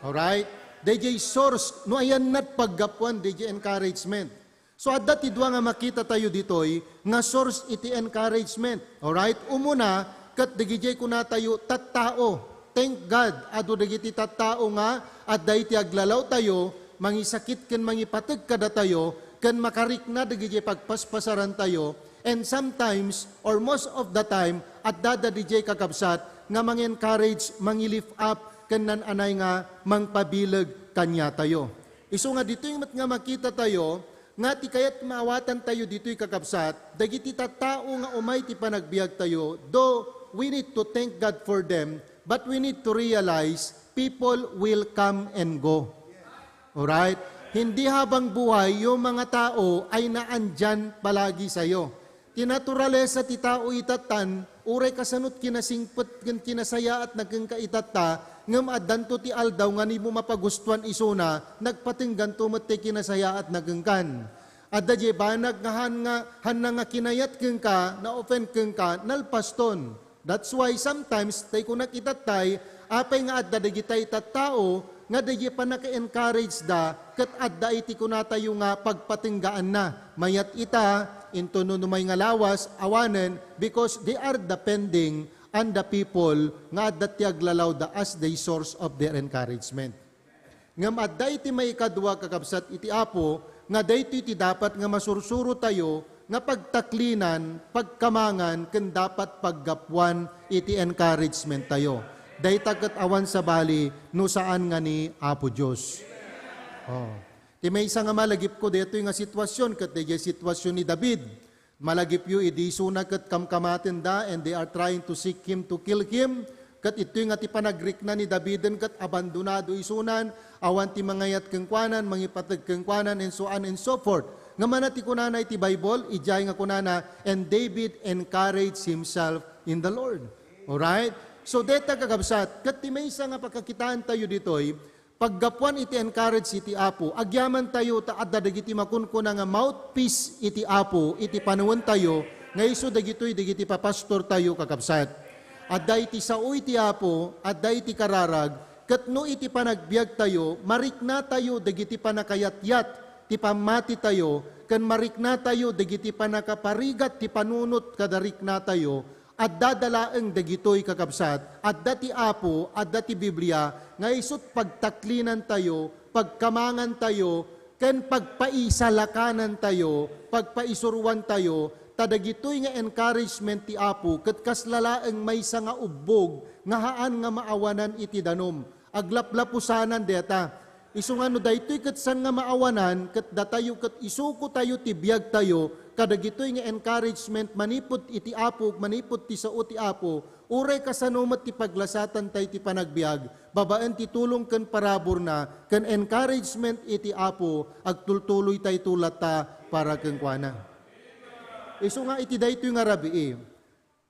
Alright? Daydiay source, no ayanna ti paggapuan daydiay encouragement. So, adda ti dua nga makita tayo ditoy nga source iti encouragement. Alright? Umuna, ket dagijay kuna tayo, tattao. Thank God, adu dagiti tattao nga adda iti aglalaw tayo, mangisakit ken mangipateg kadatayo, ken makarikna dagijay pagpaspasaran tayo. And sometimes, or most of the time, adda dagijay kakabsat nga mang-encourage, mangi-lift up, ken nan-anay nga mangpabileg kaniatayo. Isu nga ditoy met nga makita tayo nga ti kayat maawatan tayo ditoy, kakabsat, dagiti tattao nga umay ti panagbiag tayo, though we need to thank God for them, but we need to realize people will come and go. Alright? Hindi habang buhay yung mga tao ay naandyan palagi sa'yo. Ti naturalesa ti tao itatta, uray kasano ti kinasingpet ken kinasayaatna kenka itatta, ngem addanto ti aldaw nga nimo mapagustuan isuna, nagpatengganto met ti kinasayaatna kenkan. Adda diay banag nga han nga, hanna nga kinayat kenka, na-offend kenka, nalpaston. That's why sometimes, tay kunak itattay, apay nga adda dagitay tattao nga dagiti pannaka-encourage da, ket adda iti kunatayo nga pagpatenggaanna. Mayat ita, into no numay nga lawas, awanen, because they are depending on the people nga adda ti aglalawda as the source of their encouragement. Ngem adda iti maikadua, kakabsat iti Apo, nga daytoy ti dapat nga masursuro tayo nga pagtaklinan, pagkamangan, ken dapat paggapuan iti encouragement tayo. Dayta ket awan sabali no saan nga ni Apo Dios. Oh. Ti maysa nga malagipko daytoy nga sitwasyon ket daydiay sitwasyon ni David. Malagipyo idi isuna ket kamkamatenda and they are trying to seek him to kill him. Ket itoy nga ti panagrikna ni Daviden ket abandonado isunan, awan ti mangayat kenkuanan, mangipateg kenkuanan, and so on and so forth. Ngem mana ti kunana iti Bible, idiay nga kunana, "And David encouraged himself in the Lord." Alright? So, deta kakabsat, ket ti maysa nga pakakitaentayo ditoy, paggapuan iti encourage iti Apo, agyamantayo ta adda dagiti makunkuna nga mouthpiece iti Apo iti panawentayo nga isu dagitoy dagiti papastortayo, kakabsat. Adda iti sao iti Apo, adda iti kararag, ket no iti panagbiagtayo, mariknatayo dagiti pannakayatyat ti pammatitayo, ken mariknatayo dagiti pannakaparigat ti panunot kada riknatayo, Adda da laeng dagitoy, kakabsat. Adda ti Apo, adda ti Biblia, nga isut' pagtaklinantayo, pagkamangantayo, ken pagpaisalakanantayo, pagpaisuroantayo, ta dagitoy nga encouragement ti Apo ket kasla laeng maysa nga ubbog nga haan nga maawanan iti danum. Aglaplapusanan dayta. Isu nga no daytoy ket saan nga maawanan, ket datayo ket isukotayo ti biagtayo kadagitoy nga encouragement manipud iti Apo, manipud ti sao ti Apo, uray kasano met ti paglasatantay ti panagbiag, babaen ti tulong ken paraburna, ken encouragement iti Apo, agtultuloytayto latta para kenkuana. Isu nga iti daytoy nga rabii,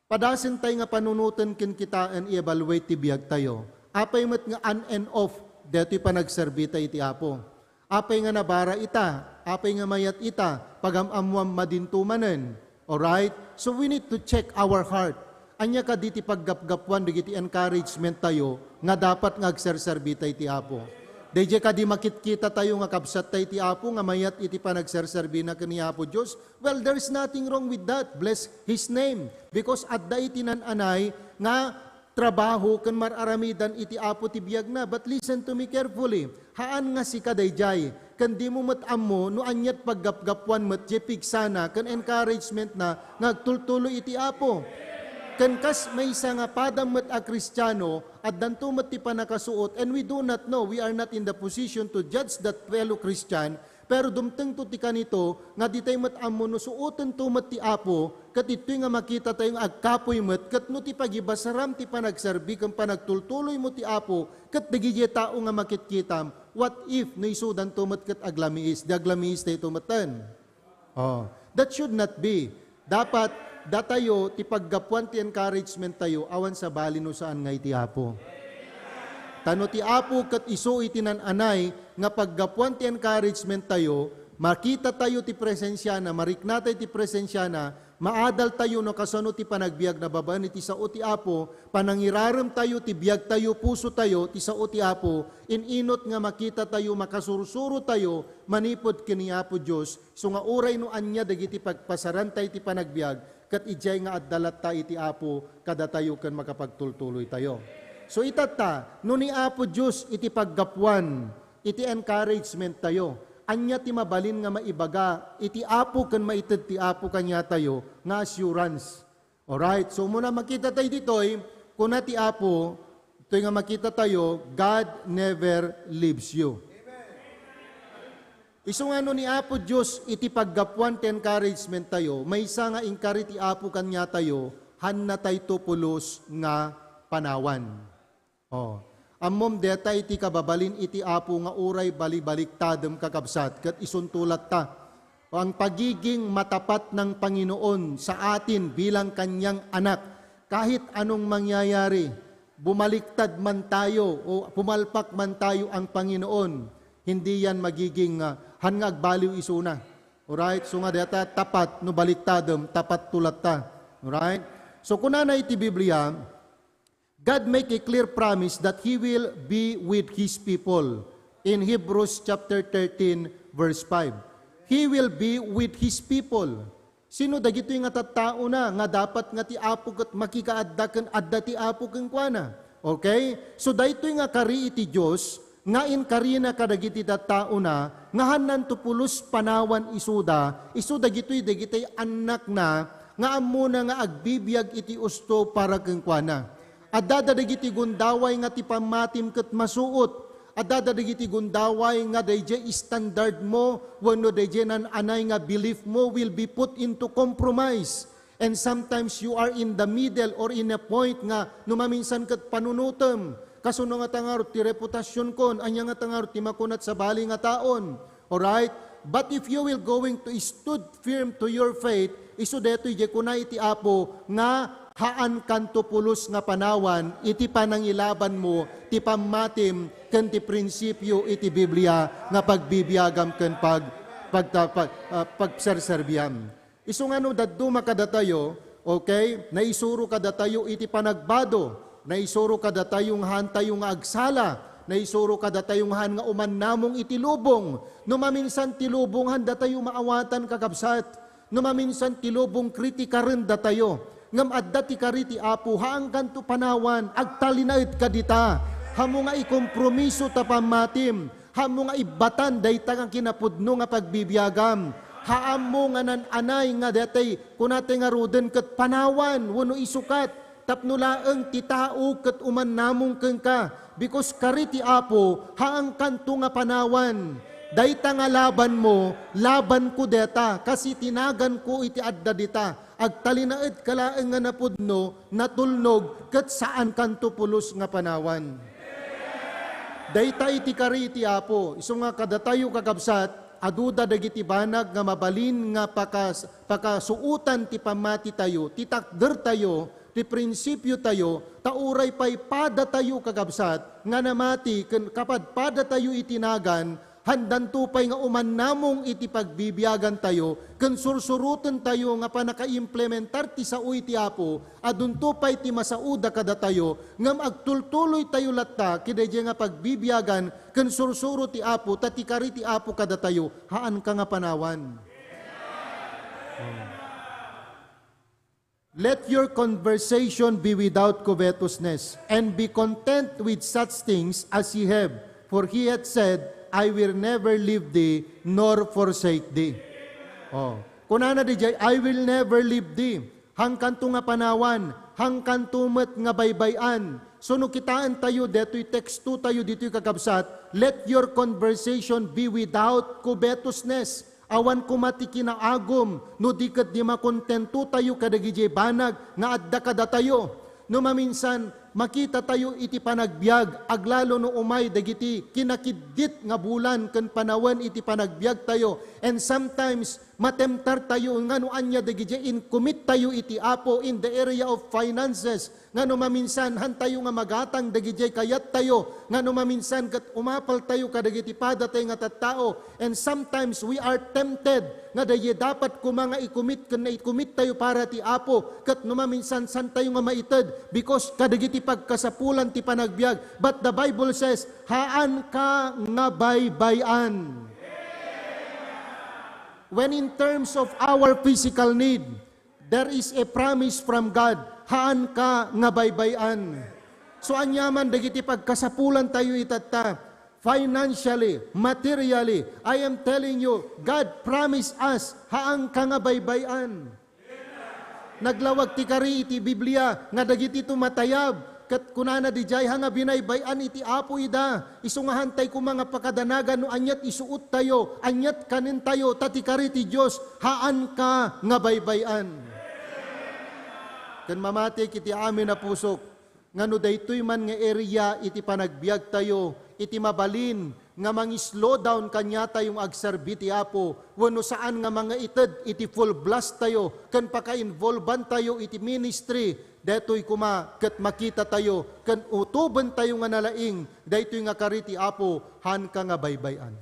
Padasentay nga panunoten ken kitaen i-evaluate ti biagtayo. Apay met nga on and off daytoy panagserbita iti Apo? Apay nga nabara ita? Apay nga mayat ita? Pagam-ammoam madinto manen. Alright? So we need to check our heart. Ania kadi ti paggapgapuan dagiti encouragement tayo nga dapat nga agserserbita iti Apo? Daydiay kadi makitkita tayo nga kabsat tayo iti Apo nga mayat iti panagserserbina ken ni Apo Dios? Well, there's nothing wrong with that. Bless His name. Because adda iti nan-anay nga trabaho ken mar-aramidan iti Apo ti biagna. But listen to me carefully. Haan nga sika daydiay. Ken dimo met ammo no aniat paggapgapuan met diay pigsana ken encouragement na nga agtultuloy iti Apo. Ken kas maysa nga padam met a Kristiano, addanto met ti pannakasuot, and we do not know, we are not in the position to judge that fellow Christian, Pero dumtengto ti kanito nga ditay met ammo no suotento met ti Apo, ket ditoy nga makitatayo nga agkapuy met, ket no ti pagibasaram ti panagserbi ken panagtultuloymo ti Apo, ket dagiti tao nga makitkitam, what if no isudanto met ket aglamiis? Di aglamiis dayto metten. Oh, that should not be. Dapat datayo ti paggapuan ti encouragement tayo awan sabali no saan nga iti Apo. Ta no ti Apo ket isu iti nan-anay nga paggapuan ti encouragement tayo, makita tayo ti presensiana, marikna tayo ti presensiana, maadal tayo no kasano ti panagbiag na babaen iti sao ti Apo, panangirarem tayo ti biag tayo, puso tayo, ti sao ti Apo, in-inot nga makita tayo, makasursuro tayo manipud ken ni Apo Dios, Isu nga uray no ania dagiti pagpasaranta iti panagbiag, ket idiay nga adda latta iti Apo kadatayo ken makapagtultuloytayo. So itatta, no ni Apo Dios iti paggapuan iti encouragement tayo, ania ti mabalin nga maibaga iti Apo ken maited ti Apo kaniatayo nga assurance? Alright, so umuna makita tayo ditoy, kuna ti Apo, itoy nga makita tayo, "God never leaves you." Isu nga no ni Apo Dios iti paggapuan ti encouragement tayo, maysa nga inkari ti Apo kaniatayo, hanna tayto pulos nga panawan. Oh. Ammom deta iti kababalin iti Apo nga uray balibaliktadem kakabsat, ket isunto latta. O ang pagiging matapat ng Panginoon sa atin bilang kanyang anak, kahit anong mangyayari, bumaliktad man tayo o pumalpak man tayo ang Panginoon, hindi yan magiging, ah, han nga agbaliw isuna. Alright? So nga deta tapat, no baliktadem, tapat to latta. Alright? So kunana iti Biblia, God make a clear promise that He will be with His people in Hebrews chapter thirteen, verse five. He will be with His people. Sino dagitoy nga tattaona nga dapat nga ti Apo ket makikaadda ken adda ti Apo kenkuana? Okay? So daytoy nga kari iti Dios, nga inkarina kadagiti tattaona nga hannanto pulos panawan isuda, isu dagitoy dagiti annakna nga ammona nga agbibiag iti usto para kenkuana. Adda dagiti gundaway nga ti pammatim ket masuot. Adda dagiti gundaway nga dayjay standard mo wenno dayjay nan-anay nga belief mo will be put into compromise. And sometimes you are in the middle or in a point nga no maminsan ket panunutem. Kasano ngata ngarud ti reputasionkon? Ania ngata ngarud ti makunat sabali nga taon? Alright? But if you will going to stood firm to your faith, isu daytoy jay kuna iti Apo nga haankanto pulos nga panawan iti panangilabanmo ti pammatim ken ti prinsipio iti Biblia nga pagbibiagam ken pag-, pagta-, pag-, ah, pagserserbiam. Isu nga no dadduma kadatayo, okay, naisuro kadatayo iti panagbado, naisuro kadatayo nga haantayo nga agsala, naisuro kadatayo nga haan nga umannamong iti lubong. No maminsan ti lubong, haandatayo maawatan, kakabsat. No maminsan ti lubong, kritikarendatayo. Ngem adda ti kari ti Apo, haankanto panawan, agtalinaed kadita. Haanmo nga ikompromiso ta pammatim. Haanmo nga ibbatan dayta nga kinapudno nga pagbibiagam. Haanmo nga nan-anay nga daytay kunata ngaruden ket panawan wenno isukat tapno laeng ti tao ket umannamong kenka. Because kari ti Apo, haankanto nga panawan. Dayta nga labanmo, labanko deta, kas iti naganko iti adda dita. Agtalinaedka laeng nga napudno, natulnog, ket saankanto pulos nga panawan. Dayta iti kari iti Apo. Isu nga kadatayo, kakabsat, aduda dagiti banag nga mabalin nga pakas-, pakasuotan ti pammatitayo, ti takdertayo, ti prinsipiotayo, ta uray pay padatayo, kakabsat, nga namati ken kapadpadatayo iti nagan, haandanto pay nga umannamong iti pagbibiagantayo ken sursurotentayo nga pannakaimplementar ti sao iti Apo, adunto pay ti masaoda kadatayo, ngem agtultuloytayo latta kadaydiay nga pagbibiagan ken sursuro ti Apo, ta ti kari ti Apo kadatayo, haanka nga panawan. Oh. Let your conversation be without covetousness, and be content with such things as ye have. For he hath said, "I will never leave thee nor forsake thee." Oh. Kunana diay, "I will never leave thee." Haankanto nga panawan, haankanto met nga baybay-an. So no kitaentayo detoy tekstotayo ditoy, kakabsat, let your conversation be without covetousness. Awan koma ti kinaagum no di ket di makontentotayo kadagiti banag nga adda kadatayo. No maminsan, makitatayo iti panagbiag, aglalo no umay dagiti kinakiddit nga bulan ken panawen iti panagbiagtayo. And sometimes, matemptartayo nga no ania dagiti incommit tayo iti Apo in the area of finances. Nga no maminsan, haantayo nga magatang dagiti kayattayo. Nga no maminsan, ket umapaltayo kadagiti padatay nga tattao. And sometimes, we are tempted nga daydi dapat koma nga i-commit ken na-i-commit tayo para ti Apo. Ket no maminsan, saantayo nga maited because kadagiti pagkasapulan ti panagbiag. But the Bible says, "Haanka nga baybay-an." When in terms of our physical need, there is a promise from God, haanka nga baybay-an. So, aniaman dagiti pagkasapulantayo itatta, financially, materially, I am telling you, God promised us, haanka nga baybay-an. Naglawag ti kari iti Biblia nga dagiti tumatayab, ket kunana diay, ha nga binaybay-an iti Apo ida, isu nga haantay koma nga pakadanagan no aniat isuottayo, aniat kanentayo, ta ti kari ti Dios, haanka nga baybay-an. Ken mamati iti amin a pusok, nga no daytoy man nga area iti panagbiagtayo, iti mabalin nga mangi-slow down kaniatayo nga agserbi ti Apo, wenno saan nga mangaited iti full blast tayo ken pakainvolbantayo iti ministry, daytoy koma ket makitatayo ken utobentayo nga nalaing daytoy nga kari ti Apo, haanka nga baybay-an.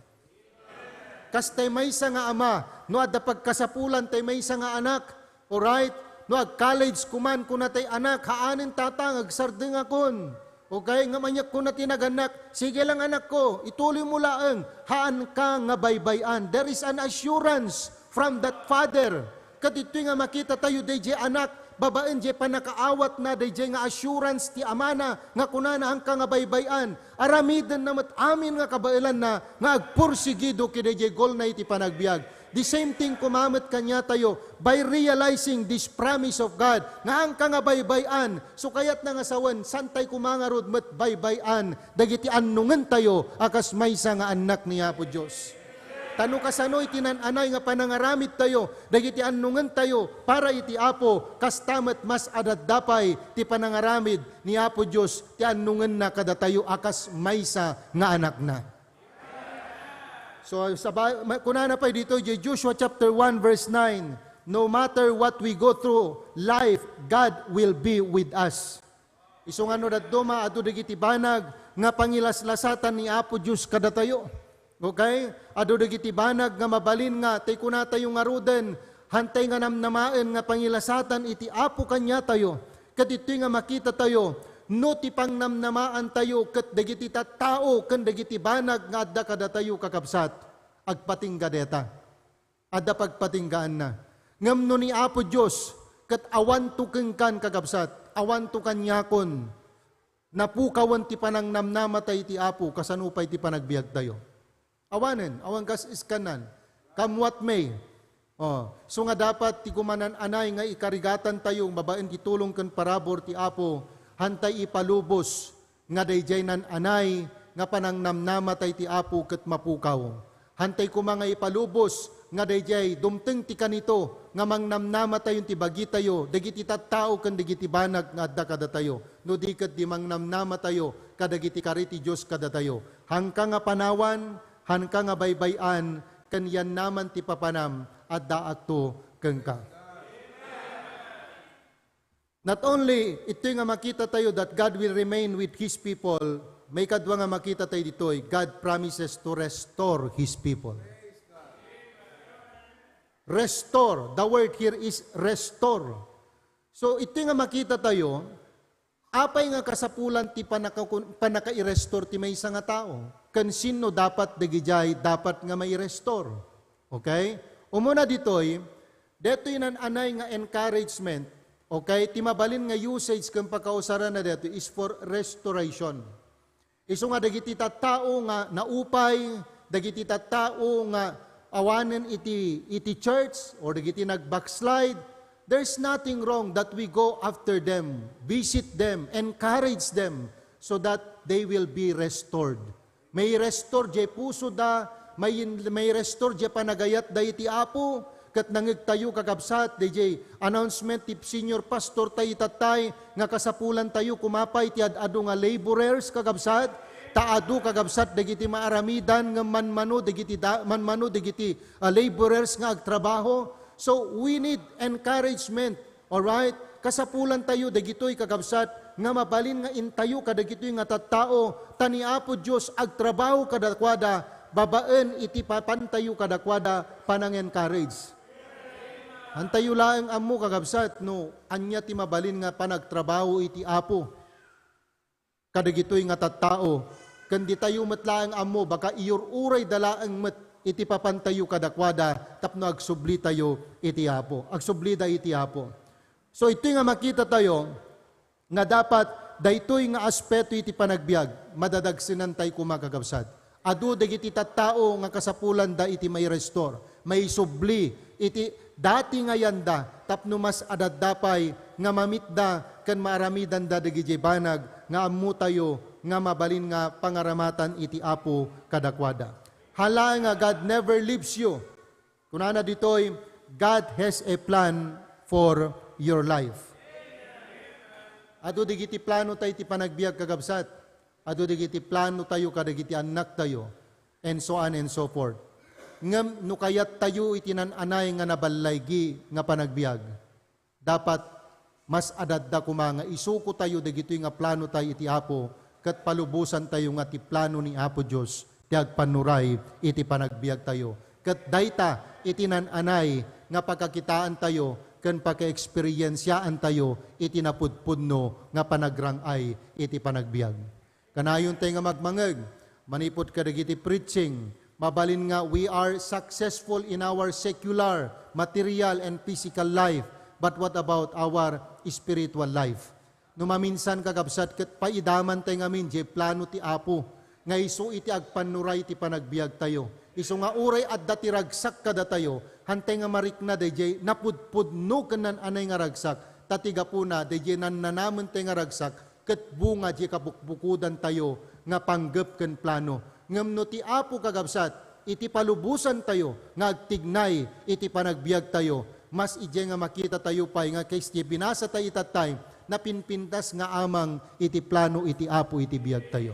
Kas tay maysa nga ama, no adda pagkasapulan tay maysa nga anak, alright? No ag-college koman, kuna tay anak, "Haanen, tatang, agsardengakon." Okay, ngem aniak kuna ti nagannak, "Sige lang, anakko, ituloy mo laeng, haanka nga baybay-an." There is an assurance from that father. Ket ditoy nga makitatayo daydiay anak, babaen diay pannakaawatna, daydiay nga assurance ti amana nga kunana, "Haanka nga baybay-an." Aramidenna met amin nga kabaelanna nga agpursigido kadaydiay goalna iti panagbiag. The same thing koma met kaniatayo, by realizing this promise of God, nga haanka nga baybay-an, so kayatna nga sawen, saantay koma ngarud met baybay-an dagiti annongentayo a kas maysa nga annak ni Apo Dios. Ta no kasano iti nan-anay nga panangaramidtayo dagiti annongentayo para iti Apo, kasta met mas adadda pay ti panangaramid ni Apo Dios ti annongenna kadatayo a kas maysa nga anakna. So, sa ba-, ma-, kunana pay dito, iti Joshua chapter one, verse nine, "No matter what we go through life, God will be with us." Isu nga no dadduma, adu dagiti banag nga pangilaslasatan ni Apo Dios kadatayo. Okay? Adu dagiti banag nga mabalin nga, tay kunatayo ngaruden, hantay nga namnamaen nga pangilasatan iti Apo kaniatayo. Ket ditoy nga makitatayo, no ti pangnamnamaantayo ket dagiti tattao ken dagiti banag nga adda kadatayo, kakabsat, agpatingga deta. Adda pagpatinggaanna. Ngem no ni Apo Dios ket awanto kenkan, kakabsat, awanto kaniakon, napukawen ti panangnamnamata iti Apo, kasano pay ti panagbiagtayo? Awanen, awan kas iskannan. Come what may. Oh, so nga dapat ti kumanan-anay nga ikarigatantayo babaen ti tulong ken parabur ti Apo, hantay ipalubos nga daydiay nan-anay nga panangnamnamata iti Apo ket mapukaw. Hantay koma nga ipalubos nga daydiay dumteng ti kanito nga mangnamnamatayon ti bagitayo dagiti tattao ken dagiti banag nga adda kadatayo, no di ket di mangnamnamatayo kadagiti kari ti Dios kadatayo. Haanka nga panawan, haanka nga baybay-an, ken yanaman ti papanam, addaakto kenka. Not only itoy nga makitatayo that God will remain with His people, maikadua nga makitatayo ditoy, God promises to restore His people. Restore. The word here is restore. So, itoy nga makitatayo, apay nga kasapulan ti panaka-, panakairestor ti maysa nga tao? Ken sinno dapat dagidiay dapat nga mairestore? Okay? Umuna ditoy, detoy nan-anay nga encouragement, okay? Ti mabalin nga usage ken pakausaranna detoy is for restoration. Isu nga dagiti tattao nga naupay, dagiti tattao nga awanen iti, iti church or dagiti nag-backslide, there's nothing wrong that we go after them, visit them, encourage them so that they will be restored. May restore jay pusoda, may, may restore jay panagayatda iti Apo, ket nangngegtayo, kakabsat, dayjay announcement ti senior pastor tayo itattay nga kasapulantayo koma pay ti ad-adu nga laborers, kakabsat, ta adu, kakabsat, dagiti maaramidan nga manmano dagiti da-, manmano dagiti, ah, laborers nga agtrabaho. So, we need encouragement. Alright? Kasapulantayo dagitoy, kakabsat, nga mabalin nga intayo kadagitoy nga tattao, ta ni Apo Dios agtrabaho kadakuada babaen iti papantayo kadakuada panang-encourage. Haantayo laeng ammo, kakabsat, no ania ti mabalin nga panagtrabaho iti Apo kadagitoy nga tattao, ken ditayo met laeng ammo, baka iyur-urayda laeng met iti papantayo kadakuada tapno agsublitayo iti Apo. Agsublida iti Apo. So, itoy nga makitatayo nga dapat daytoy nga aspeto iti panagbiag, madadagsenantay koma, kakabsat. Adu dagiti tattao nga kasapulanda iti mairestore, maisubli iti dati nga yanda tapno mas adadda pay nga mamitda ken maaramidanda dagidiay banag nga ammotayo nga mabalin nga pangaramatan iti Apo kadakuada. Hala nga God never leaves you. Kunana ditoy, "God has a plan for your life." Adu dagiti plano tayo iti panagbiag, kakabsat. Adu dagiti plano tayo kadagiti annak tayo, and so on and so forth. Ngem no kayat tayo iti nan-anay nga naballaygi nga panagbiag, dapat mas adadda koma nga isuko tayo dagitoy nga plano tayo iti Apo, ket palubosan tayo nga ti plano ni Apo Dios ti agpannuray iti panagbiag tayo. Ket dayta iti nan-anay nga pagkakitaan tayo ken pagkaeksperiensiaan tayo iti napudpudno nga panagrang-ay iti panagbiag. Kanayon tay nga magmangeg manipud kadagiti preaching, mabalin nga we are successful in our secular, material, and physical life. But what about our spiritual life? No maminsan, kakabsat, ket paidaman tay ngamin jay plano ti Apo. nga isu iti agpannuray ti panagbiagtayo. Isu nga uray adda ti ragsak kadatayo, hantay nga marikna daydiay napudpudno ken naan-anay nga ragsak, ta ti gapuna daydiay nannanamentay nga ragsak ket bunga diay kabukbukodantayo nga panggep ken plano. Ngem no ti Apo, kakabsat, iti palubosantayo nga agtignay iti panagbiagtayo, mas idiay nga makitatayo pay nga kas ti binasatayo itattay, napinpintas nga amang iti plano iti Apo iti biagtayo.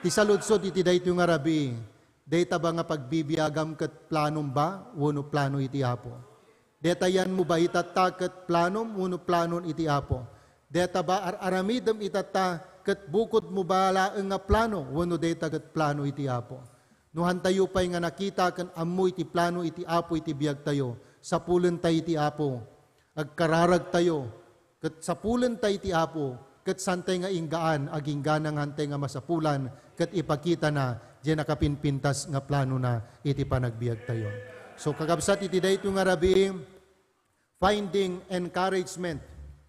Ti saludsod iti daytoy nga rabii, dayta ba nga pagbibiagam ket planom ba wenno plano iti Apo? Dayta yanmo ba itatta ket planom wenno planon iti Apo? Dayta ba ar-aramidem itatta ket bukodmo ba laeng nga plano wenno dayta ket plano iti Apo? No hantayo pay nga nakita ken ammo iti plano iti Apo iti biagtayo, sapulentayo iti Apo. Agkararagtayo, ket sapulentayo iti Apo, ket saantay nga inggaan, aginggana nga hantay nga masapulan, ket ipakitana diay nakapinpintas nga planona iti panagbiagtayo. So, kakabsat, iti daytoy nga rabii, finding encouragement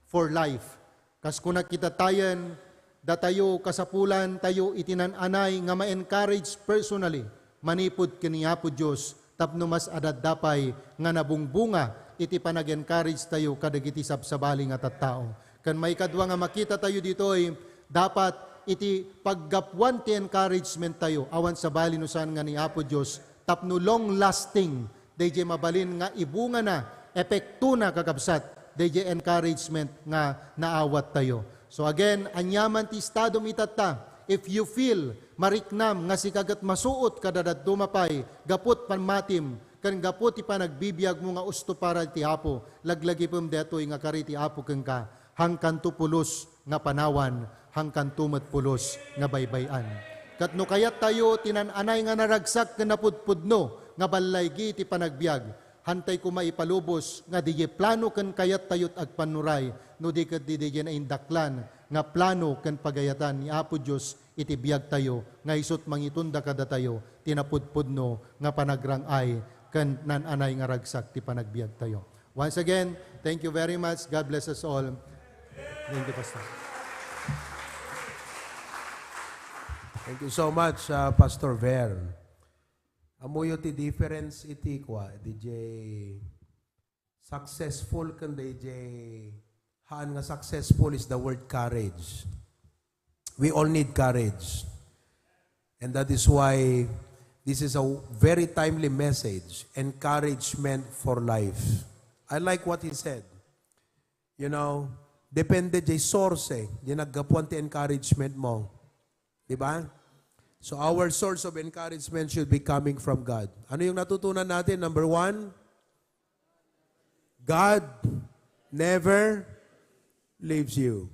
for life. Kas kuna kita tayen, datayo kasapulantayo iti naan-anay nga ma-encourage personally manipud ken ni Apo Dios tapno mas adda pay nga nabungbunga iti panag-encourage tayo kadagiti sabsabali nga tattao. Ken maikadua nga makita tayo ditoy, dapat iti paggapuan ti encouragement tayo, awan sabali no saan nga ni Apo Dios, tapno long-lasting daydiay mabalin nga ibungana, epektona, kakabsat, daydiay encouragement nga naawat tayo. So again, aniaman ti estadom itatta, if you feel mariknam nga sika ket masuot kada dadduma pay gapu ti pammatim ken gapu ti panagbibiagmo nga usto para iti Apo, laglagipem daytoy nga kari ti Apo kenka, hangkanto pulos nga panawan, hangkanto met pulos nga baybay-an. Ket no kayattayo ti naan-anay nga naragsak ken napudpudno nga ballaygi ti panagbiag, hantay koma ipalubos nga diay plano ken kayattayo ti agpannuray, no di ket diay naindaklan nga plano ken pagayatan ni Apo Dios iti biagtayo, nga isut' mangitunda kadatayo ti napudpudno nga panagrang-ay ken naan-anay nga ragsak ti panagbiagtayo. Once again, thank you very much. God bless us all. Thank you, Pastor. Thank you so much, uh, Pastor Ver. Ammoyo ti difference iti kua, D J, successful ken D J, haan nga successful is the word courage. We all need courage. And that is why this is a very timely message, encouragement for life. I like what he said. You know, depende jay source, eh, jay naggapuan ti encouragement mo. Di ba? So our source of encouragement should be coming from God. Ano yung natutunan natin? Number one, God never leaves you.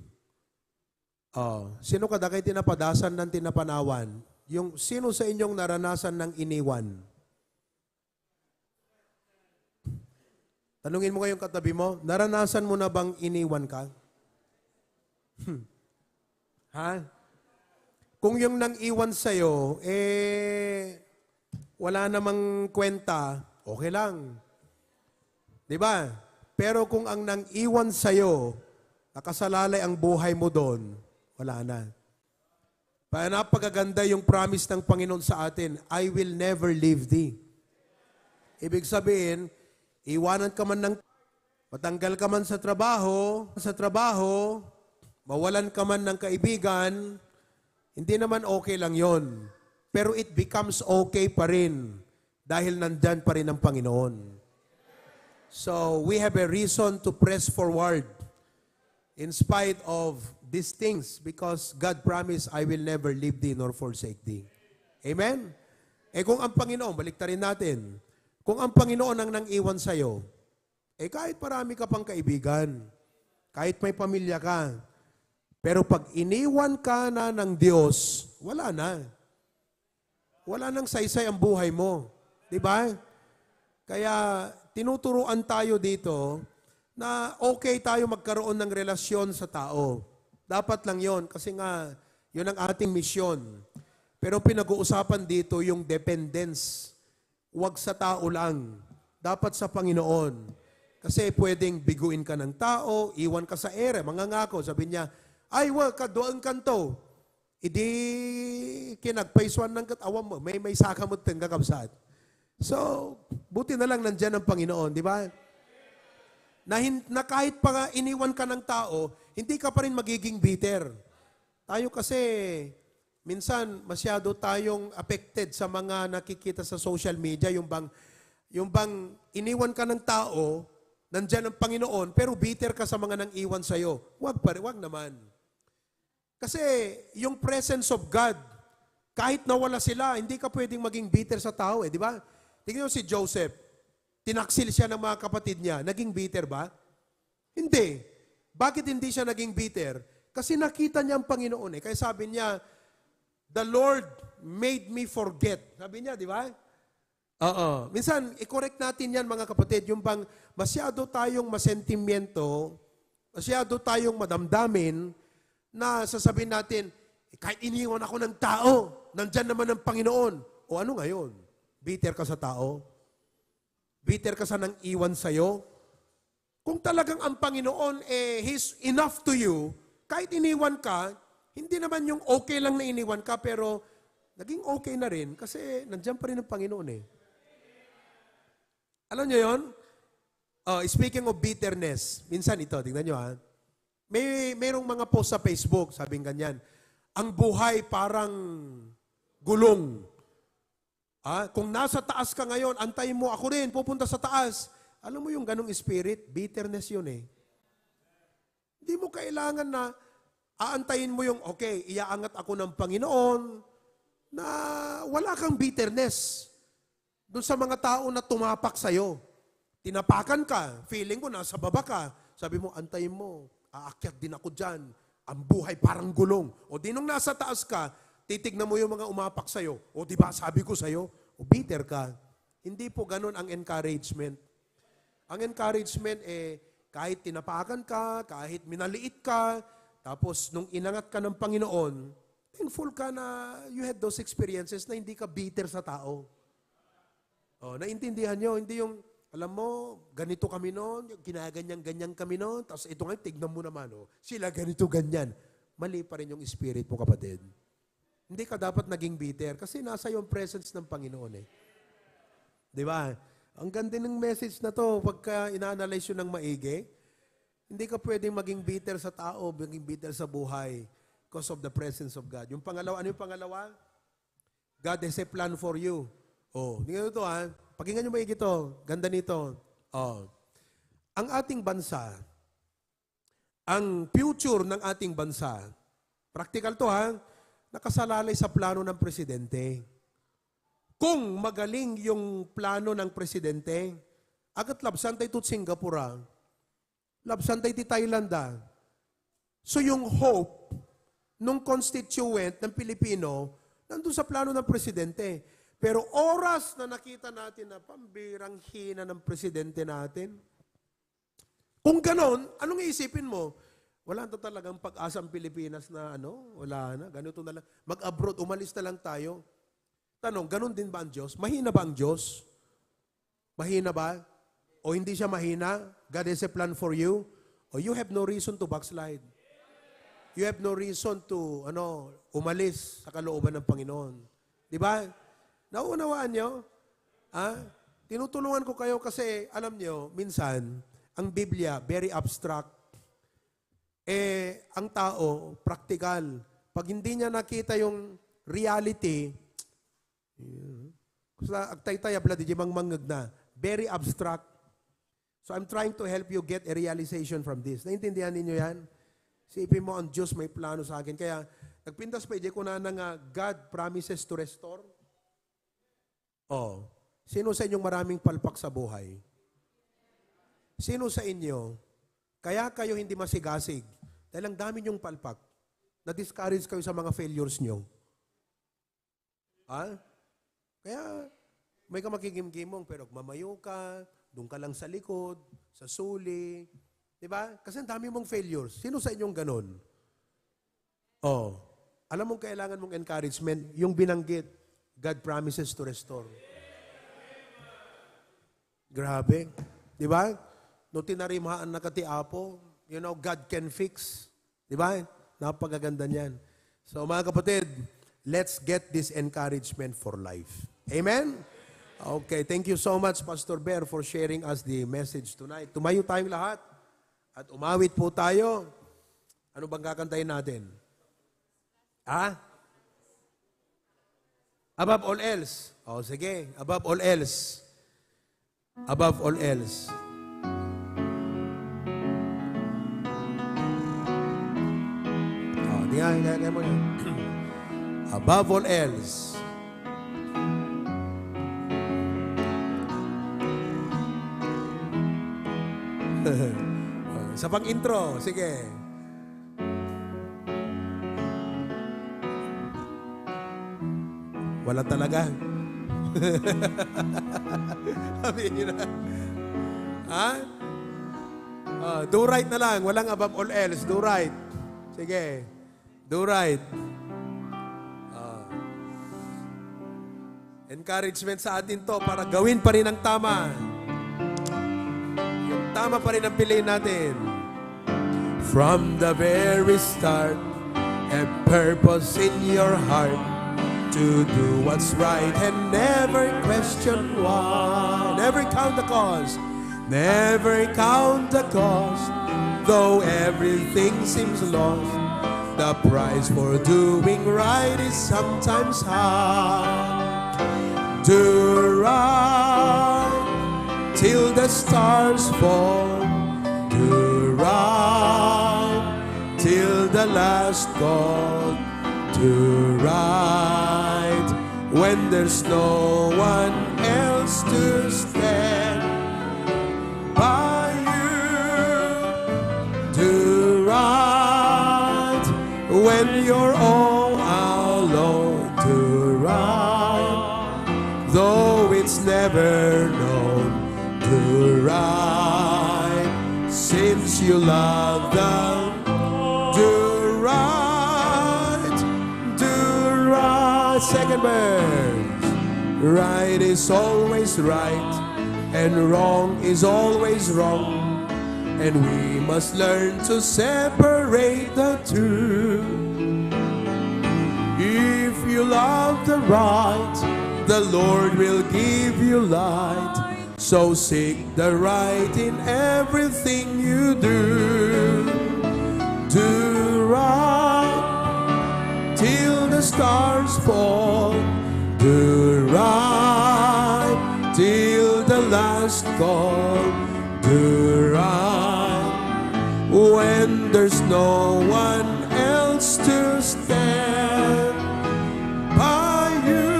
Oh, sino kadagiti napadasan nan ti napanawan? Yung sino sa inyong naranasan nang iniwan? Tanungin mo ngayong katabi mo, naranasan mo na bang iniwan ka? Hmm. Ha? Kung yung nang iwan sa'yo, eh, wala namang kwenta, okay lang. Di ba? Pero kung ang nang iwan sa'yo, nakasalalay ang buhay mo doon, wala na. Kaya napakaganda yung promise ng Panginoon sa atin, "I will never leave thee." Ibig sabihin, iwanan ka man ng, matanggal ka man sa trabaho, sa trabaho, mawalan ka man ng kaibigan, hindi naman okay lang yon. Pero it becomes okay pa rin dahil nandyan pa rin ang Panginoon. So, we have a reason to press forward in spite of these things, because God promised, "I will never leave thee nor forsake thee." Amen? Eh kung ang Panginoon, baliktarin natin, kung ang Panginoon ang nang iwan sa'yo, eh kahit marami ka pang kaibigan, kahit may pamilya ka, pero pag iniwan ka na ng Diyos, wala na. Wala nang saysay ang buhay mo. Di ba? Kaya tinuturuan tayo dito na okay tayo magkaroon ng relasyon sa tao. Dapat lang yon kasi nga, yun ang ating misyon. Pero pinag-uusapan dito yung dependence. Huwag sa tao lang. Dapat sa Panginoon. Kasi pwedeng biguin ka ng tao, iwan ka sa ere, mangangako, sabi niya, "Ay, wa, kaduaeng kanto." Idi kinagpaysuan nang ket awan mo, may, may saka mo tengga kabsat. So, buti na lang nandiyan ang Panginoon, di ba? Na, hin- na kahit pa nga iniwan ka ng tao, hindi ka pa rin magiging bitter. Tayo kasi, minsan, masyado tayong affected sa mga nakikita sa social media, yung bang, yung bang iniwan ka ng tao, nandiyan ang Panginoon, pero bitter ka sa mga nang iwan sa'yo. Wag pa rin, wag naman. Kasi yung presence of God, kahit nawala sila, hindi ka pwedeng maging bitter sa tao eh, di ba? Tingnan mo si Joseph, tinaksil siya ng mga kapatid niya, naging bitter ba? Hindi. Bakit hindi siya naging bitter? Kasi nakita niya ang Panginoon eh. Kaya sabi niya, "The Lord made me forget." Sabi niya, di ba? Oo. Minsan, i-correct natin yan, mga kapatid. Yung bang masyado tayong masentimiento, masyado tayong madamdamin, na sasabihin natin, "Eh, kahit iniwan ako ng tao, nandyan naman ang Panginoon." O ano ngayon? Bitter ka sa tao? Bitter ka sa nang iwan sa'yo? Kung talagang ang Panginoon, eh, He's enough to you, kahit iniwan ka, hindi naman yung okay lang na iniwan ka, pero naging okay na rin kasi nandiyan pa rin ang Panginoon eh. Alam niyo yon? Oh, speaking of bitterness, minsan ito, tingnan niyo ha. May, mayroong mga post sa Facebook, sabing ganyan, "Ang buhay parang gulong." Ah, kung nasa taas ka ngayon, antayin mo, "Ako rin, pupunta sa taas." Alam mo yung ganong spirit, bitterness yun eh. Hindi mo kailangan na aantayin mo yung, "Okay, iaangat ako ng Panginoon," na wala kang bitterness doon sa mga tao na tumapak sa'yo. Tinapakan ka, feeling ko nasa baba ka. Sabi mo, "Antayin mo, aakyat din ako dyan. Ang buhay parang gulong." O di nung nasa taas ka, titignan mo yung mga umapak sa'yo. "O di ba, sabi ko sa'yo," o bitter ka. Hindi po ganun ang encouragement. Ang encouragement eh, kahit tinapakan ka, kahit minaliit ka, tapos nung inangat ka ng Panginoon, thankful ka na you had those experiences na hindi ka bitter sa tao. Oh, naintindihan nyo? Hindi yung, "Alam mo, ganito kami noon, ginaganyan-ganyan kami noon, tapos ito ngayon, tignan mo naman, oh, sila ganito, ganyan." Mali pa rin yung spirit mo, kapatid. Hindi ka dapat naging bitter kasi nasa yung presence ng Panginoon eh. Di ba? Ang ganda ng message na to pagka ina-analyze yun ng maigi. Hindi ka pwedeng maging bitter sa tao, maging bitter sa buhay because of the presence of God. Yung pangalawa, ano yung pangalawa? God has a plan for you. Oh, tingnan nyo to ha. Pakinggan nyo maigi to. Ganda nito. Oh. Ang ating bansa, ang future ng ating bansa, practical to ha, nakasalalay sa plano ng presidente. Kung magaling yung plano ng presidente, agad labsan tayo to Singapore ah. Labsan tayo ti Thailand ah. So yung hope ng constituent ng Pilipino, nandun sa plano ng presidente. Pero oras na nakita natin na pambirang hina ng presidente natin, kung ganon, anong iisipin mo? Wala na talagang pag-asa ang Pilipinas na ano, wala na, ganito na lang. Mag-abroad, umalis na lang tayo. Tanong, ganun din ba ang Diyos? Mahina ba ang Diyos? Mahina ba? O hindi siya mahina? God has a plan for you. O you have no reason to backslide. You have no reason to, ano, umalis sa kalooban ng Panginoon. Di ba? Nauunawaan nyo? Ha? Tinutulungan ko kayo kasi, alam nyo, minsan, ang Biblia, very abstract. Eh, ang tao, practical. Pag hindi niya nakita yung reality, yeah. Basta agtaytay, abla, di mangmangngeg na. Very abstract. So, I'm trying to help you get a realization from this. Naintindihan ninyo yan? Isipin mo, ang Diyos may plano sa akin. Kaya, nagpintas pa, ije ko na nga, God promises to restore. Oh, sino sa inyong maraming palpak sa buhay? Sino sa inyo? Kaya kayo hindi masigasig. Dahil ang dami niyong palpak. Na-discourage kayo sa mga failures niyo. Ha? Kaya, may ka makigimgimong, pero mamayo ka, doon ka lang sa likod, sa suli. Di ba? Kasi ang dami mong failures. Sino sa inyong ganon? Oh, alam mong kailangan mong encouragement? Yung binanggit, God promises to restore. Grabe. Di ba? No tinarimaan na ka ti Apo, you know, God can fix. Di ba? Napakaganda niyan. So, mga kapatid, let's get this encouragement for life. Amen? Okay, thank you so much, Pastor Ber, for sharing us the message tonight. Tumayo tayong lahat at umawit po tayo. Ano bang kakantahin natin? Ha? Above all else. O, sige. Above all else. Above all else. O, di nga, kaya, kaya mo yan. Above all else. Isa pang intro. Sige. Wala talaga. Sabi nila. Ha? Ah, do right na lang. Walang above all else. Do right. Sige. Do right. Ah. Encouragement sa atin to para gawin pa rin ang tama. Yung tama pa rin ang piliin natin. From the very start, a purpose in your heart to do what's right and never question why. Never count the cost. Never count the cost, though everything seems lost. The price for doing right is sometimes high. Do right till the stars fall. Do right till the last call. Do right when there's no one else to stand by you. Do right when you're all alone. Do right though it's never known. Do right since you love the Lord. Do right. Do right. Second verse. Right is always right, and wrong is always wrong. And we must learn to separate the two. If you love the right, the Lord will give you light. So seek the right in everything you do. Do right till the stars fall. Do right till the last call. Do right when there's no one else to stand by you.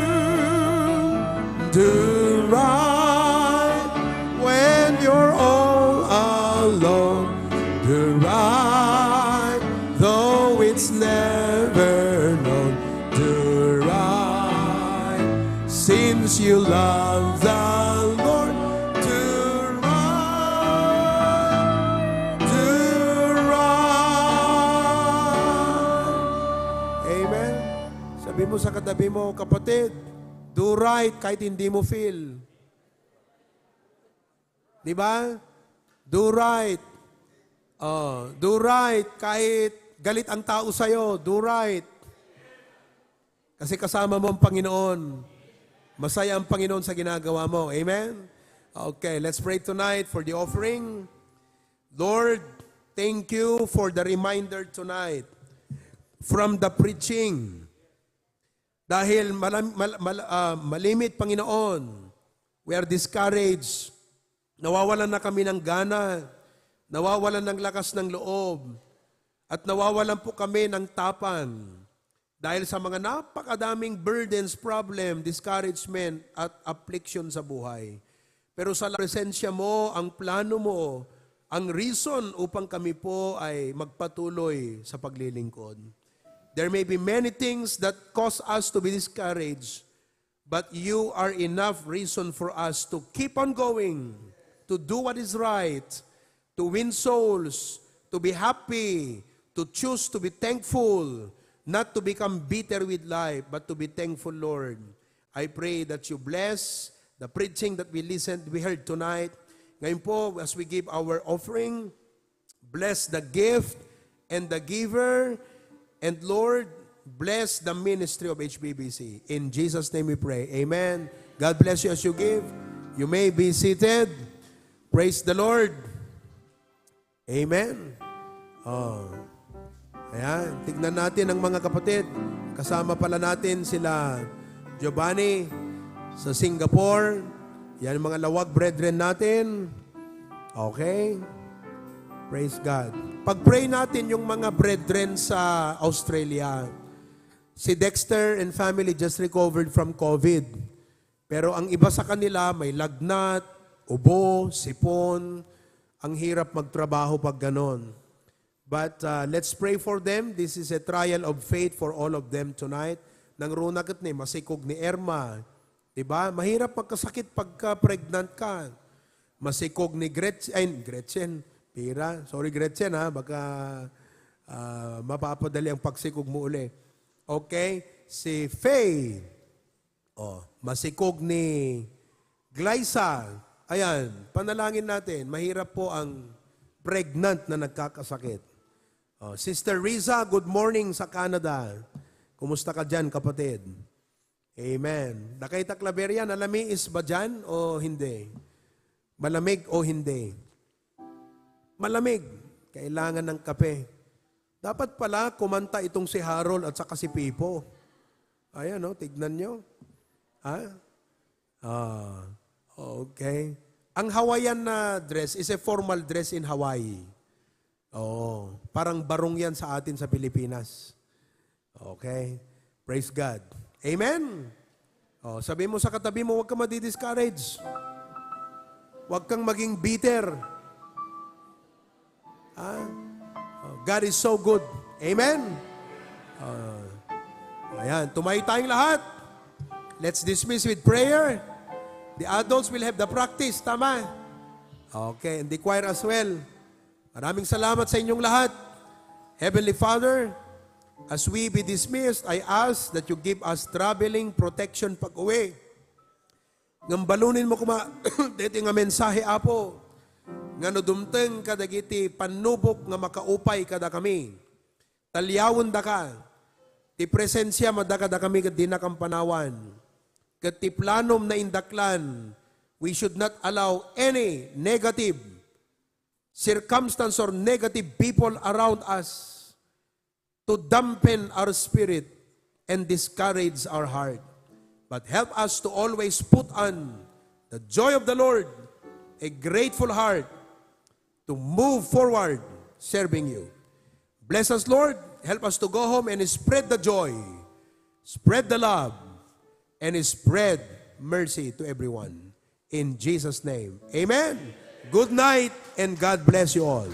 Do right when you're all alone. Do right though it's never known. Do right since you love the Lord. Do right. Do right. Amen. Sabi mo sa katabi mo, "Kapatid, do right kahit hindi mo feel." Di ba? Do right. Oh, do right kahit galit ang tao sa'yo. Do right. Kasi kasama mo ang Panginoon. Masaya ang Panginoon sa ginagawa mo. Amen? Okay, let's pray tonight for the offering. Lord, thank you for the reminder tonight from the preaching. Dahil malam-, mal-, mal-, ah, malimit, Panginoon, we are discouraged. Nawawalan na kami ng gana. Nawawalan ng lakas ng loob. At nawawalan po kami ng tapang dahil sa mga napakadaming burdens, problem, discouragement, at affliction sa buhay. Pero sa presensya mo, ang plano mo, ang reason upang kami po ay magpatuloy sa paglilingkod. There may be many things that cause us to be discouraged, but you are enough reason for us to keep on going, to do what is right, to win souls, to be happy, to choose to be thankful, not to become bitter with life, but to be thankful, Lord. I pray that you bless the preaching that we listened, we heard tonight. Ngayon po, as we give our offering, bless the gift and the giver. And Lord, Bless the ministry of H B B C. In Jesus' name we pray. Amen. God bless you as you give. You may be seated. Praise the Lord. Amen. Oh. Ayan, tignan natin ang mga kapatid. Kasama pala natin sila Giovanni sa Singapore. Yan ang mga Lawag brethren natin. Okay? Praise God. Pag-pray natin yung mga brethren sa Australia. Si Dexter and family just recovered from COVID. Pero ang iba sa kanila may lagnat, ubo, sipon. Ang hirap magtrabaho pag ganon. But uh, let's pray for them. This is a trial of faith for all of them tonight. Nangruna ket ni masikog ni Irma. Diba? Mahirap magkasakit pagka pregnant ka. Masikog ni Gretchen, ay, Gretchen, pira. Sorry, Gretchen, ha. Baka ah, mapapadali ang pagsikog mo uli. Okay? Si Faye. Oh, masikog ni Glyza. Ayan, panalangin natin. Mahirap po ang pregnant na nagkakasakit. Oh, Sister Riza, good morning sa Canada. Kumusta ka dyan, kapatid? Amen. Dakay ta Claveria, nalamiis ba dyan o hindi? Malamig o hindi? Malamig. Kailangan ng kape. Dapat pala kumanta itong si Harold at saka si Pipo. Ayan, no? Tignan nyo. Ha? Ah, okay. Ang Hawaiian na dress is a formal dress in Hawaii. Oo. Parang barong yan sa atin sa Pilipinas. Okay. Praise God. Amen. Oh, sabi mo sa katabi mo, huwag ka madi-discourage. Huwag kang maging bitter. Ah? Oh, God is so good. Amen. Ah, ayan, tumayo tayong lahat. Let's dismiss with prayer. The adults will have the practice. Tama? Okay, and the choir as well. Maraming salamat sa inyong lahat. Heavenly Father, as we be dismissed, I ask that you give us traveling protection pag-uwi. Ngem balunen mo koma daytoy nga mensahe, Apo, nga no dumteng kadagiti pannubok nga makaupay kadakami, taliawen daka, ti presensiam adda kadakami ket dina kampanawan, ket ti planom na indaklan, we should not allow any negative circumstance or negative people around us to dampen our spirit and discourage our heart. But help us to always put on the joy of the Lord, a grateful heart to move forward serving you. Bless us, Lord. Help us to go home and spread the joy, spread the love, and spread mercy to everyone. In Jesus' name, amen. Good night and God bless you all.